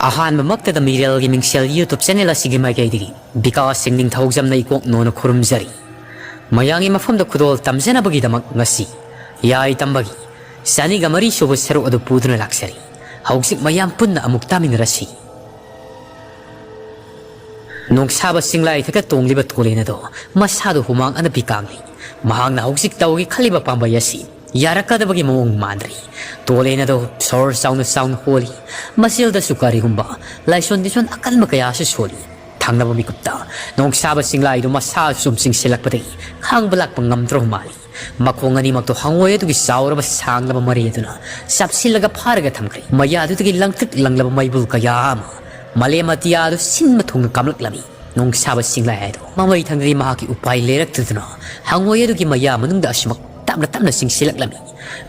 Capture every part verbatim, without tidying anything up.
ꯑꯍꯥꯟꯕꯃꯛꯇꯗ ꯃꯤꯔꯦꯜꯒꯤ ꯃꯤꯡꯁꯦꯜ YouTube channel ꯑꯁꯤꯒꯤ ꯃꯥꯏꯀꯩꯗꯒꯤ ꯕꯤꯀꯥꯁ ꯁꯤꯡ ꯅꯤꯡꯊꯧꯖꯝꯅ ꯏꯀꯣꯛ ꯅꯣꯟꯅ ꯈꯨꯔꯨꯝꯖꯔꯤ꯫ ꯃꯌꯥꯝꯒꯤ ꯃꯐꯝꯗ ꯈꯨꯗꯣꯜ ꯇꯝꯖꯅꯕꯒꯤꯗꯃꯛ ꯉꯁꯤ ꯌꯥꯏ ꯇꯝꯕꯒꯤ ꯆꯅꯤꯒ ꯃꯔꯤ ꯁꯨꯕ ꯁꯔꯨꯛ ꯑꯗꯨ ꯄꯨꯗꯨꯅ ꯂꯥꯛꯆꯔꯤ꯫ ꯍꯧꯖꯤꯛ ꯃꯌꯥꯝ ꯄꯨꯟꯅ ꯑꯃꯨꯛ ꯇꯥꯃꯤꯟꯅꯔꯁꯤ꯫ ꯅꯣꯡꯁꯥꯕ ꯆꯤꯡꯂꯥꯏ ꯏꯊꯛꯇ ꯇꯣꯡꯂꯤꯕ ꯇꯣꯂꯦꯟ ꯑꯗꯣ ꯃꯁꯥꯗꯨ ꯍꯨꯃꯥꯡ ꯑꯅꯞꯄꯤ ꯀꯥꯡꯂꯤ꯫ ꯃꯍꯥꯛꯅ ꯍꯧꯖꯤꯛ ꯇꯧꯒꯦ ꯈꯜꯂꯤꯕ ꯄꯥꯝꯕꯩ ꯑꯁꯤ ꯌꯥꯔꯛꯀꯗꯕꯒꯤ ꯃꯑꯣꯡ ꯃꯥꯟꯗ꯭ꯔꯤ꯫ ꯇꯣꯂꯦꯟ ꯑꯗꯣ ꯁꯣꯔ ꯆꯥꯎꯅ ꯆꯥꯎꯅ ꯍꯣꯜꯂꯤ꯫ ꯃꯆꯤꯜꯗꯁꯨ ꯀꯔꯤꯒꯨꯝꯕ ꯂꯥꯏꯁꯣꯟ ꯇꯤꯁꯣꯟ ꯑꯀꯟꯕ ꯀꯌꯥꯁꯨ ꯁꯣꯜꯂꯤ꯫ ꯊꯪꯅꯕ ꯃꯤꯀꯨꯞꯇ ꯅꯣꯡꯁꯥꯕ ꯆꯤꯡꯂꯥꯏꯗꯨ ꯃꯁꯥ ꯁꯨꯝ ꯆꯤꯡꯁꯤꯜꯂꯛꯄꯗꯒꯤ ꯈꯥꯡꯕ ꯂꯥꯛꯄ ꯉꯝꯗ꯭ꯔꯕ ꯃꯥꯜꯂꯤ꯫ ꯃꯈꯣꯡ ꯑꯅꯤꯃꯛꯇꯣ ꯍꯪꯉꯣꯏ ꯑꯗꯨꯒꯤ ꯆꯥꯎꯔꯕ ꯁꯥꯡꯂꯕ ꯃꯔꯩ ꯑꯗꯨꯅ ꯆꯞꯁꯤꯜꯂꯒ ꯐꯥꯔꯒ ꯊꯝꯈ꯭ꯔꯦ꯫ ꯃꯌꯥꯗꯨꯗꯒꯤ ꯂꯪꯇ꯭ꯔꯤꯛ ꯂꯪꯂꯕ ꯃꯩꯕꯨꯜ ꯀꯌꯥ ꯑꯃ ꯃꯥꯂꯦꯝ ꯑꯇꯤꯌꯥꯗꯨ ꯁꯤꯟꯕ ꯊꯨꯡꯅ ꯀꯥꯝꯂꯛꯂꯝꯃꯤ꯫ ꯅꯣꯡꯁꯥꯕ ꯆꯤꯡꯂꯥꯏ ꯍꯥꯏꯗꯣ ꯃꯃꯩ ꯊꯪꯗ꯭ꯔꯤ꯫ ꯃꯍꯥꯛꯀꯤ ꯎꯄꯥꯏ ꯂꯩꯔꯛꯇꯗꯨꯅ ꯍꯪꯉꯣꯏ ꯑꯗꯨꯒꯤ ꯃꯌꯥ ꯃꯅꯨꯡꯗ ꯑꯁꯨꯃꯛ ꯇꯞꯅ ꯇꯞꯅ ꯆꯤꯡꯁꯤꯜꯂꯛꯂꯝꯃꯤ꯫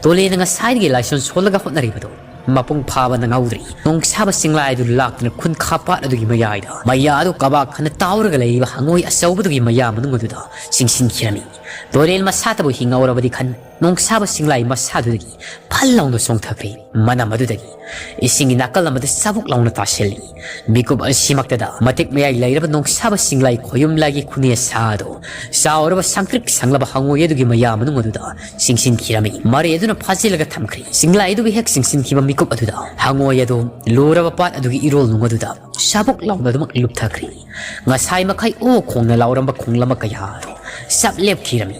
ꯇꯣꯂꯦꯅ ꯉꯁꯥꯏꯗꯒꯤ ꯂꯥꯏꯁꯣꯟ ꯁꯣꯜꯂꯒ ꯍꯣꯠꯅꯔꯤꯕꯗꯨ ꯃꯄꯨꯡ ꯐꯥꯕ ꯅꯪꯍꯧꯗ꯭ꯔꯤ꯫ ꯅꯣꯡꯁꯥꯕ ꯆꯤꯡꯂꯥꯏ ꯑꯗꯨ ꯂꯥꯛꯇꯨꯅ ꯈꯨꯟꯈꯥ ꯄꯥꯠ ꯑꯗꯨꯒꯤ ꯃꯌꯥꯏꯗ ꯃꯌꯥ ꯑꯗꯨ ꯀꯕꯥꯛ ꯈꯟꯅ ꯇꯥꯎꯔꯒ ꯂꯩꯔꯤꯕ ꯍꯪꯉꯣꯏ ꯑꯆꯧꯕꯗꯨꯒꯤ ꯃꯌꯥ ꯃꯅꯨꯡ ꯑꯗꯨꯗ ꯆꯤꯡꯁꯤꯟꯈꯤꯔꯝꯃꯤ꯫ ꯇꯣꯂꯦꯟ ꯃꯁꯥꯇꯕꯨ ꯍꯤꯡꯍꯧꯔꯕꯗꯤ ꯈꯟ ꯅꯣꯡꯁꯥꯕ ꯆꯤꯡꯂꯥꯏ ꯃꯁꯥꯗꯨꯗꯒꯤ ꯐꯜ ꯂꯥꯎꯅ ꯆꯣꯡꯊꯈ꯭ꯔꯦ꯫ ꯃꯅꯝ ꯑꯗꯨꯗꯒꯤ ꯏꯁꯤꯡꯒꯤ ꯅꯥꯀꯜ ꯑꯃꯗ ꯆꯥꯕꯨꯛ ꯂꯥꯎꯅ ꯇꯥꯁꯤꯜꯂꯤ꯫ ꯃꯤꯀꯨꯞ ꯑꯁꯤꯃꯛꯇꯗ ꯃꯇꯤꯛ ꯃꯌꯥꯏ ꯂꯩꯔꯕ ꯅꯣꯡꯁꯥꯕ ꯆꯤꯡꯂꯥꯏ ꯈꯣꯌꯨꯝꯂꯥꯏꯒꯤ ꯈꯨꯅꯦꯁꯥ ꯑꯗꯨ ꯆꯥꯎꯔꯕ ꯁꯪꯇ꯭ꯔꯤꯛ ꯁꯪꯂꯕ ꯍꯪꯉꯣꯏ ꯑꯗꯨꯒꯤ ꯃꯌꯥ ꯃꯅꯨꯡ ꯑꯗꯨꯗ ꯆꯤꯡꯁꯤꯟꯈꯤꯔꯝꯃꯤ꯫ ꯃꯔꯩ ꯑꯗꯨꯅ ꯐꯥꯖꯤꯜꯂꯒ ꯊꯝꯈ꯭ꯔꯦ꯫ ꯆꯤꯡꯂꯥꯏ ꯑꯗꯨꯒꯤ ꯍꯦꯛ ꯆꯤꯡꯁꯤꯟꯈꯤꯕ ꯃꯤꯀꯨꯞ ꯑꯗꯨꯗ ꯍꯪꯉꯣꯏ ꯑꯗꯨ ꯂꯨꯔꯕ ꯄꯥꯠ ꯑꯗꯨꯒꯤ ꯏꯔꯣꯜ ꯅꯨꯡ ꯑꯗꯨꯗ ꯁꯥꯕꯨꯛ ꯂꯥꯎꯅ ꯑꯗꯨꯃꯛ ꯂꯨꯞꯊꯈ꯭ꯔꯦ꯫ ꯉꯁꯥꯏ ꯃꯈꯩ ꯑꯣ ꯈꯣꯡꯅ ꯂꯥꯎꯔꯝꯕ ꯈꯣꯡꯂꯝꯕ ꯀꯌꯥ ꯑꯗꯨ ꯆꯞ ꯂꯦꯞꯈꯤꯔꯝꯃꯤ꯫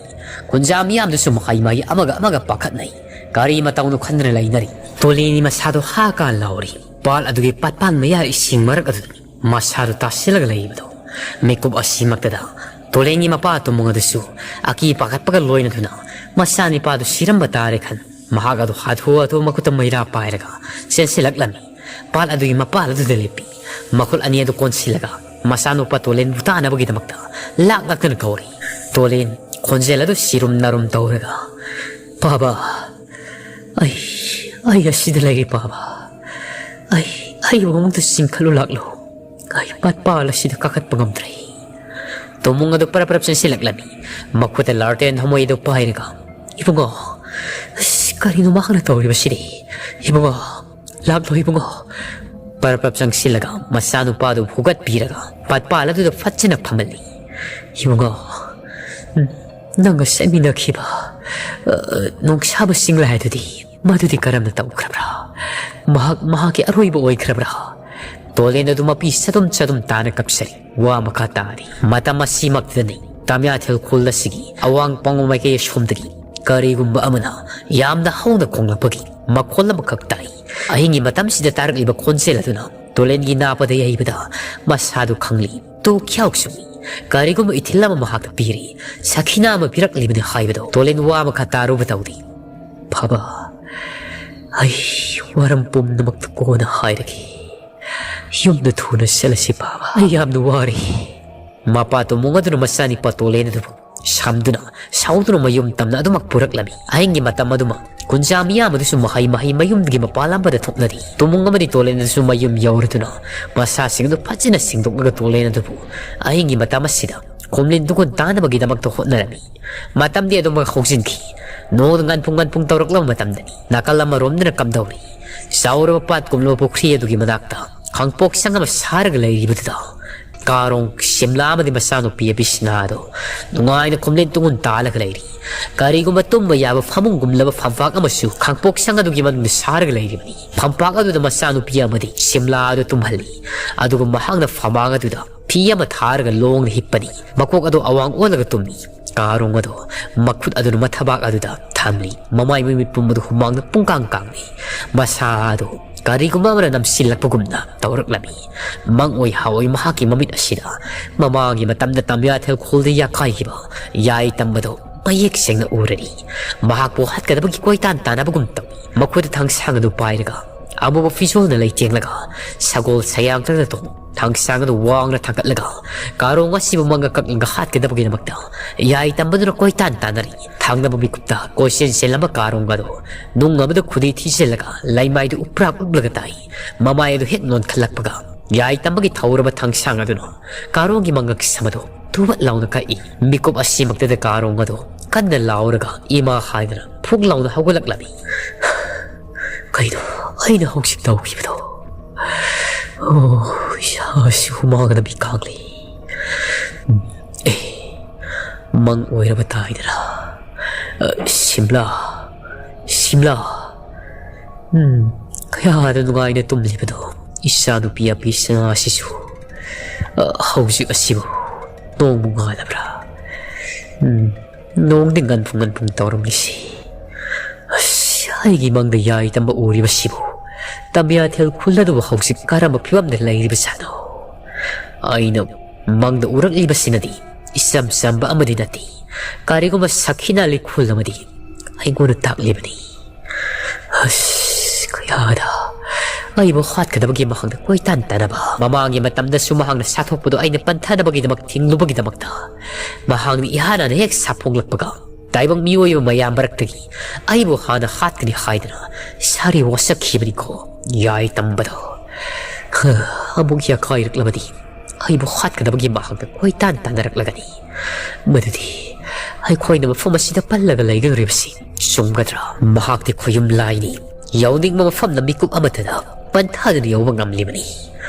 ꯈꯨꯟꯖꯥ ꯃꯤꯌꯥꯝꯗꯨꯁꯨ ꯃꯈꯩ ꯃꯍꯩ ꯑꯃꯒ ꯑꯃꯒ ꯄꯥꯈꯠꯅꯩ꯫ ꯀꯔꯤ ꯃꯇꯧꯅꯣ ꯈꯟꯗꯨꯅ ꯂꯩꯅꯔꯤ꯫ ꯇꯣꯂꯦꯟꯒꯤ ꯃꯁꯥꯗꯣ ꯍꯥ ꯀꯥ ꯂꯥꯎꯔꯤ꯫ ꯄꯥꯠ ꯑꯗꯨꯒꯤ ꯄꯥꯠꯄꯥꯟ ꯃꯌꯥ ꯏꯁꯤꯡ ꯃꯔꯛ ꯑꯗꯨꯗ ꯃꯁꯥꯗꯨ ꯇꯥꯁꯤꯜꯂꯒ ꯂꯩꯕꯗꯣ꯫ ꯃꯤꯀꯨꯞ ꯑꯁꯤꯃꯛꯇꯗ ꯇꯣꯂꯦꯟꯒꯤ ꯃꯄꯥ ꯇꯨꯃꯨꯡ ꯑꯗꯨꯁꯨ ꯑꯀꯤ ꯄꯥꯈꯠꯄꯒ ꯂꯣꯏꯅꯗꯨꯅ ꯃꯆꯥꯅꯤꯄꯥꯗꯨ ꯁꯤꯔꯝꯕ ꯇꯥꯔꯦ ꯈꯟ ꯃꯍꯥꯛ ꯑꯗꯨ ꯍꯥꯊꯨ ꯍꯥꯊꯨ ꯃꯈꯨꯠꯇ ꯃꯩꯔꯥ ꯄꯥꯏꯔꯒ ꯆꯦꯟꯁꯤꯜꯂꯛꯂꯝꯃꯤ꯫ ꯄꯥꯠ ꯑꯗꯨꯒꯤ ꯃꯄꯥꯜ ꯑꯗꯨꯗ ꯂꯦꯞꯄꯤ꯫ ꯃꯈꯨꯠ ꯑꯅꯤ ꯑꯗꯨ ꯀꯣꯟꯁꯤꯜꯂꯒ ꯃꯆꯥꯅꯨꯄꯥ ꯇꯣꯂꯦꯟꯕꯨ ꯇꯥꯅꯕꯒꯤꯗꯃꯛꯇ ꯂꯥꯛ ꯂꯥꯛꯇꯅ ꯀꯧꯔꯤ꯫ ꯇꯣꯂꯦꯟ ꯈꯣꯟꯖꯦꯜ ꯑꯗꯨ ꯁꯤꯔꯨꯝ ꯅꯥꯔꯨꯝ ꯇꯧꯔꯒ, "ꯄꯥꯕ, ꯑꯩ, ꯑꯩ ꯑꯁꯤꯗ ꯂꯩꯔꯦ ꯄꯥꯕ꯫ ꯑꯩ, ꯑꯩꯕꯨ ꯑꯃꯨꯛꯇ ꯆꯤꯡꯈꯠꯂꯨ ꯂꯥꯛꯂꯣ꯫ ꯑꯩ ꯄꯥꯠ ꯄꯥꯜ ꯑꯁꯤꯗ ꯀꯥꯈꯠꯄ ꯉꯝꯗ꯭ꯔꯦ꯫" ꯇꯣꯃꯨꯡ ꯑꯗꯨ ꯄꯔꯞ ꯄꯔꯞ ꯆꯦꯟꯁꯤꯜꯂꯛꯂꯝꯃꯤ꯫ ꯃꯈꯨꯠꯇ ꯂꯥꯔꯇꯦꯟ ꯍꯃꯣꯏ ꯑꯗꯨ ꯄꯥꯏꯔꯒ, "ꯏꯕꯨꯡꯉꯣ, ꯑꯁ, ꯀꯔꯤꯅꯣ ꯃꯍꯥꯛꯅ ꯇꯧꯔꯤꯕꯁꯤꯗꯤ? ꯏꯕꯨꯡꯉꯣ, ꯂꯥꯛꯂꯣ ꯏꯕꯨꯡꯉꯣ꯫ ꯄꯔꯞ ꯄꯔꯞ ꯆꯪꯁꯤꯜꯂꯒ ꯃꯆꯥꯅꯨꯄꯥꯗꯨ ꯐꯨꯒꯠꯄꯤꯔꯒ ꯄꯥꯠꯄꯥꯜ ꯑꯗꯨꯗ ꯐꯠꯖꯅ ꯐꯝꯍꯜꯂꯤ꯫ "ꯏꯕꯨꯡꯉꯣ, ꯅꯪꯒ ꯆꯠꯃꯤꯟꯅꯈꯤꯕ, ꯑ, ꯅꯣꯡꯁꯥꯕ ꯆꯤꯡꯂꯥꯏ ꯑꯗꯨꯗꯤ, ꯃꯗꯨꯗꯤ ꯀꯔꯝꯅ ꯇꯧꯈ꯭ꯔꯕ꯭ꯔꯥ? ꯃꯍꯥꯛ, ꯃꯍꯥꯛꯀꯤ ꯑꯔꯣꯏꯕ ꯑꯣꯏꯈ꯭ꯔꯕ꯭ꯔꯥ?" ꯇꯣꯂꯦꯟ ꯑꯗꯨ ꯃꯄꯤ ꯆꯗꯨꯝ ꯆꯗꯨꯝ ꯇꯥꯅ ꯀꯞꯆꯔꯤ꯫ ꯋꯥ ꯃꯈꯥ ꯇꯥꯔꯤ꯫ ꯃꯇꯝ ꯑꯁꯤꯃꯛꯇꯅꯤ ꯇꯥꯃꯤꯌꯥꯊꯦꯜ ꯈꯨꯜ ꯑꯁꯤꯒꯤ ꯑꯋꯥꯡ ꯄꯥꯡꯕ ꯃꯥꯏꯀꯩ ꯑꯁꯣꯝꯗꯒꯤ ꯀꯔꯤꯒꯨꯝꯕ ꯑꯃꯅ ꯌꯥꯝꯅ ꯍꯧꯅ ꯈꯣꯡꯂꯛꯄꯒꯤ ꯃꯈꯣꯜ ꯑꯃꯈꯛ ꯇꯥꯏ꯫ ꯑꯍꯤꯡꯒꯤ ꯃꯇꯝꯁꯤꯗ ꯇꯥꯔꯛꯂꯤꯕ ꯈꯣꯟꯖꯦꯜ ꯑꯗꯨꯅ ꯇꯣꯂꯦꯟꯒꯤ ꯅꯥꯄꯗ ꯌꯩꯕꯗ ꯃꯁꯥꯗꯨ ꯈꯪꯂꯤ꯫ ꯇꯨ ꯈ꯭ꯌꯥꯎ ꯆꯨꯝꯃꯤ꯫ ꯀꯔꯤꯒꯨꯝꯕ ꯏꯊꯤꯜ ꯑꯃ ꯃꯍꯥꯛꯇ ꯄꯤꯔꯤ꯫ ꯁꯈꯤꯅꯥ ꯑꯃ ꯄꯤꯔꯛꯂꯤꯕꯅꯤ ꯍꯥꯏꯕꯗꯣ ꯇꯣꯂꯦꯟ ꯋꯥ ꯃꯈꯥ ꯇꯥꯔꯨꯕ ꯇꯧꯔꯤ꯫ "ꯐꯕ, ꯑꯩ ꯋꯥꯔꯝ ꯄꯨꯝꯅꯃꯛꯇ ꯀꯣꯟꯅ ꯍꯥꯏꯔꯒꯦ꯫ ꯌꯨꯝꯗ ꯊꯨꯅ ꯆꯠꯂꯁꯤ ꯐꯕ꯫ ꯑꯩ ꯌꯥꯝꯅ ꯋꯥꯔꯦ꯫" ꯃꯄꯥ ꯇꯣꯃꯨꯡ ꯑꯗꯨꯅ ꯃꯆꯥꯅꯤꯄꯥ ꯇꯣꯂꯦꯟ ꯑꯗꯨꯕꯨ ꯁꯝꯗꯨꯅ, ꯁꯥꯎꯗꯨꯅ ꯃꯌꯨꯝ ꯇꯝꯅ ꯑꯗꯨꯃꯛ ꯄꯨꯔꯛꯂꯝꯃꯤ꯫ ꯑꯍꯤꯡꯒꯤ ꯃꯇꯝ ꯑꯗꯨꯃꯛ ꯀꯨꯟꯖꯥ ꯃꯤꯌꯥꯝ ꯑꯗꯨꯁꯨ ꯃꯍꯩ ꯃꯍꯩ ꯃꯌꯨꯝꯗꯒꯤ ꯃꯄꯥꯟ ꯂꯝꯕꯗ ꯊꯣꯛꯅꯔꯤ꯫ ꯇꯣꯃꯨꯡ ꯑꯃꯗꯤ ꯇꯣꯂꯦꯟ ꯑꯗꯨꯁꯨ ꯃꯌꯨꯝ ꯌꯧꯔꯗꯨꯅ ꯃꯁꯥꯁꯤꯡ ꯑꯗꯨ ꯐꯖꯅ ꯁꯦꯡꯗꯣꯛꯂꯒ ꯇꯣꯂꯦꯟ ꯑꯗꯨꯕꯨ ꯑꯍꯤꯡꯒꯤ ꯃꯇꯝ ꯑꯁꯤꯗ ꯈꯣꯝꯂꯤꯟ ꯇꯨꯡꯒꯣꯟ ꯇꯥꯅꯕꯒꯤꯗꯃꯛꯇ ꯍꯣꯠꯅꯔꯝꯃꯤ꯫ ꯃꯇꯝꯗꯤ ꯑꯗꯨꯃꯛ ꯍꯧꯖꯤꯟꯈꯤ꯫ ꯅꯣꯡ ꯉꯟꯐꯨꯡ ꯉꯟꯐꯨꯡ ꯇꯧꯔꯛꯂꯕ ꯃꯇꯝꯗꯅꯤ꯫ ꯅꯥꯀꯜ ꯑꯃꯔꯣꯝꯗꯅ ꯀꯝꯗꯧꯔꯤ? ꯆꯥꯎꯔꯕ ꯄꯥꯠ ꯀꯨꯝꯂꯕ ꯄꯨꯈ꯭ꯔꯤ ꯑꯗꯨꯒꯤ ꯃꯅꯥꯛꯇ ꯈꯥꯡꯄꯣꯛꯁꯪ ꯑꯃ ꯁꯥꯔꯒ ꯂꯩꯔꯤꯕꯗꯨꯗ ꯀꯥꯔꯣꯡ, ꯁꯤꯝꯂꯥ ꯑꯃꯗꯤ ꯃꯆꯥꯅꯨꯄꯤ ꯑꯕꯤꯁꯅꯥꯗꯣ ꯅꯨꯡꯉꯥꯏꯅ ꯈꯣꯝꯂꯦꯟ ꯇꯨꯡꯒꯣꯟ ꯇꯥꯜꯂꯒ ꯂꯩꯔꯤ꯫ ꯀꯔꯤꯒꯨꯝꯕ ꯇꯨꯝꯕ ꯌꯥꯕ ꯐꯃꯨꯡꯒꯨꯝꯂꯕ ꯐꯝꯄꯥꯛ ꯑꯃꯁꯨ ꯈꯥꯡꯄꯣꯛꯁꯪ ꯑꯗꯨꯒꯤ ꯃꯅꯨꯡꯗ ꯁꯥꯔꯒ ꯂꯩꯔꯤꯕꯅꯤ꯫ ꯐꯝꯄꯥꯛ ꯑꯗꯨꯗ ꯃꯆꯥꯅꯨꯄꯤ ꯑꯃꯗꯤ ꯁꯤꯝꯂꯥ ꯑꯗꯨ ꯇꯨꯝꯍꯜꯂꯤ꯫ ꯑꯗꯨꯒ ꯃꯍꯥꯛꯅ ꯐꯃꯥꯡ ꯑꯗꯨꯗ ꯐꯤ ꯑꯃ ꯊꯥꯔꯒ ꯂꯣꯡꯅ ꯍꯤꯞꯄꯅꯤ꯫ ꯃꯀꯣꯛ ꯑꯗꯨ ꯑꯋꯥꯡ ꯑꯣꯜꯂꯒ ꯇꯨꯝꯃꯤ꯫ ꯀꯥꯔꯣꯡ ꯑꯗꯨ ꯃꯈꯨꯠ ꯑꯗꯨꯅ ꯃꯊꯕꯥꯛ ꯑꯗꯨꯗ ꯊꯝꯂꯤ꯫ ꯃꯃꯥꯏ ꯃꯃꯤꯠ ꯄꯨꯝꯕꯗꯨ ꯍꯨꯃꯥꯡꯅ ꯄꯨꯡꯀꯥꯡ ꯀꯥꯡꯂꯤ꯫ ꯃꯁꯥ ꯑꯗꯨ ꯀꯔꯤꯒꯨꯝꯕ ꯑꯃꯅ ꯅꯝꯁꯤꯜꯂꯛꯄꯒꯨꯝꯅ ꯇꯧꯔꯛꯂꯝꯃꯤ꯫ ꯃꯪ ꯑꯣꯏ ꯍꯥꯑꯣꯏ ꯃꯍꯥꯛꯀꯤ ꯃꯃꯤꯠ ꯑꯁꯤꯗ ꯃꯃꯥꯡꯒꯤ ꯃꯇꯝꯗ ꯇꯥꯃꯤꯌꯥꯊꯦꯜ ꯈꯨꯜꯗ ꯌꯥꯀꯥꯏꯈꯤꯕ ꯌꯥꯏ ꯇꯝꯕꯗꯨ ꯃꯌꯦꯛ ꯁꯦꯡꯅ ꯎꯔꯔꯤ꯫ ꯃꯍꯥꯛꯄꯨ ꯍꯥꯠꯀꯗꯕꯒꯤ ꯀꯣꯏꯇꯥꯟ ꯇꯥꯟꯅꯕꯒꯨꯝ ꯇꯧꯏ꯫ ꯃꯈꯨꯠꯇ ꯊꯥꯡꯁꯥꯡ ꯑꯗꯨ ꯄꯥꯏꯔꯒ ꯑꯃꯨꯕ ꯐꯤꯖꯣꯜꯅ ꯂꯩꯇꯦꯡꯂꯒ ꯁꯒꯣꯜ ꯁꯌꯥꯡꯇꯗ ꯇꯣꯡ ꯊꯥꯡꯁꯥꯡ ꯑꯗꯨ ꯋꯥꯡꯅ ꯊꯥꯡꯒꯠꯂꯒ ꯀꯥꯔꯣꯡ ꯑꯁꯤꯕꯨ ꯃꯪꯒ ꯀꯛꯂꯒ ꯍꯥꯠꯀꯗꯕꯒꯤꯗꯃꯛꯇ ꯌꯥꯏ ꯇꯝꯕꯗꯨꯅ ꯀꯣꯏꯇꯥꯟ ꯇꯥꯟꯅꯔꯤ꯫ ꯊꯪꯅꯕ ꯃꯤꯀꯨꯞꯇ ꯀꯣꯏꯆꯦꯟ ꯆꯦꯜꯂꯝꯕ ꯀꯥꯔꯣꯡ ꯑꯗꯨ ꯅꯨꯡ ꯑꯃꯗ ꯈꯨꯗꯤ ꯊꯤꯖꯤꯜꯂꯒ ꯂꯩꯃꯥꯏꯗꯨ ꯎꯞ꯭ꯔꯥꯛ ꯎꯞꯂꯒ ꯇꯥꯏ꯫ ꯃꯃꯥꯏ ꯑꯗꯨ ꯍꯦꯛ ꯅꯣꯟꯈꯠꯂꯛꯄꯒ ꯌꯥꯏ ꯇꯝꯕꯒꯤ ꯊꯧꯔꯕ ꯊꯥꯡꯁꯥꯡ ꯑꯗꯨꯅ ꯀꯥꯔꯣꯡꯒꯤ ꯃꯪꯒꯛ ꯁꯝ ꯑꯗꯨ ꯇꯨꯕꯠ ꯂꯥꯎꯅ ꯀꯛꯏ꯫ ꯃꯤꯀꯨꯞ ꯑꯁꯤꯃꯛꯇꯗ ꯀꯥꯔꯣꯡ ꯑꯗꯨ ꯀꯟꯅ ꯂꯥꯎꯔꯒ ꯏꯃꯥ ꯍꯥꯏꯗꯨꯅ ꯐꯨꯛ ꯂꯥꯎꯅ ꯍꯧꯒꯠꯂꯛꯂꯝꯃꯤ꯫ ꯀꯩꯅꯣ ꯑꯩꯅ ꯍꯧꯖꯤꯛ ꯇꯧꯈꯤꯕꯗꯣ? ꯑꯣ, ꯏꯁꯥꯁꯤ ꯍꯨꯃꯥꯡꯅ ꯃꯤ ꯀꯥꯡꯂꯤ꯫ ꯎꯝ, ꯑꯦ, ꯃꯪ ꯑꯣꯏꯔꯕ ꯇꯥꯏꯗꯅ꯫ ꯑ, ꯁꯤꯝꯂꯥ, ꯁꯤꯝꯂꯥ꯫ ꯎꯝ, ꯀꯌꯥꯗ ꯅꯨꯡꯉꯥꯏꯅ ꯇꯨꯝꯂꯤꯕꯗꯣ ꯏꯆꯥꯅꯨꯄꯤ ꯑꯄꯤꯛꯄ ꯁꯅꯥꯁꯤꯁꯨ꯫ ꯑ, ꯍꯧꯖꯤꯛ ꯑꯁꯤꯕꯨ ꯅꯣꯡꯕꯨ ꯉꯥꯜꯂꯕ꯭ꯔꯥ? ꯎꯝ, ꯅꯣꯡꯗꯤ ꯉꯟꯐꯨ ꯉꯟꯐꯨ ꯇꯧꯔꯝꯂꯤꯁꯤ꯫ ꯑꯁ, ꯑꯩꯒꯤ ꯃꯪꯗ ꯌꯥꯏ ꯇꯝꯕ ꯎꯔꯤꯕꯁꯤꯕꯨ ꯇꯝꯌꯥꯊꯦꯜ ꯈꯨꯜ ꯑꯗꯨꯕꯨ ꯍꯧꯖꯤꯛ ꯀꯔꯝꯕ ꯐꯤꯕꯝꯗ ꯂꯩꯔꯤꯕꯖꯥꯠꯅꯣ? ꯑꯩꯅ ꯃꯪꯗ ꯎꯔꯛꯂꯤꯕꯁꯤꯅꯗꯤ ꯏꯆꯝ ꯆꯝꯕ ꯑꯃꯗꯤ ꯅꯠꯇꯦ, ꯀꯔꯤꯒꯨꯝꯕ ꯁꯈꯤꯅꯥ ꯂꯩꯈꯣꯜ ꯑꯃꯗꯤ ꯑꯩꯉꯣꯟꯗ ꯇꯥꯛꯂꯤꯕꯅꯤ꯫ ꯑꯁ, ꯀꯌꯥꯗ ꯑꯩꯕꯨ ꯍꯥꯠꯀꯗꯕꯒꯤ ꯃꯍꯥꯛꯅ ꯀꯣꯏꯇꯥꯟ ꯇꯥꯟꯅꯕ, ꯃꯃꯥꯡꯒꯤ ꯃꯇꯝꯗꯁꯨ ꯃꯍꯥꯛꯅ ꯁꯥꯊꯣꯛꯄꯗꯣ ꯑꯩꯅ ꯄꯟꯊꯅꯕꯒꯤꯗꯃꯛ ꯊꯤꯡꯂꯨꯕꯒꯤꯗꯃꯛꯇ ꯃꯍꯥꯛꯅ ꯏꯍꯥꯟ ꯍꯥꯟꯅ ꯍꯦꯛ ꯁꯥꯐꯣꯡꯂꯛꯄꯒ ꯇꯥꯏꯕꯪ ꯃꯤꯑꯣꯏꯕ ꯃꯌꯥꯝ ꯃꯔꯛꯇꯒꯤ ꯑꯩꯕꯨ ꯍꯥꯟꯅ ꯍꯥꯠꯀꯅꯤ ꯍꯥꯏꯗꯨꯅ ꯁꯥꯔꯤ ꯋꯥꯁꯛꯈꯤꯕꯅꯤꯀꯣ, ꯌꯥꯏ ꯇꯝꯕꯗꯣ꯫ ꯍ, ꯑꯃꯨꯛ ꯌꯥꯀꯥꯏꯔꯛꯂꯕꯗꯤ ꯑꯩꯕꯨ ꯍꯥꯠꯀꯗꯕꯒꯤ ꯃꯍꯥꯛꯅ ꯀꯣꯏꯇꯥꯟ ꯇꯥꯟꯅꯔꯛꯂꯒꯅꯤ꯫ ꯃꯗꯨꯗꯤ ꯑꯩꯈꯣꯏꯅ ꯃꯐꯝ ꯑꯁꯤꯗ ꯄꯜꯂꯒ ꯂꯩꯒꯗꯧꯔꯤꯕꯁꯤ ꯆꯨꯝꯒꯗ꯭ꯔꯥ? ꯃꯍꯥꯛꯇꯤ ꯈꯨꯌꯨꯝ ꯂꯥꯏꯅꯤ꯫ ꯌꯧꯅꯤꯡꯕ ꯃꯐꯝꯗ ꯃꯤꯀꯨꯞ ꯑꯃꯠꯇꯗ ꯄꯟꯊꯥꯗꯨꯅ ꯌꯧꯕ ꯉꯝꯂꯤꯕꯅꯤ꯫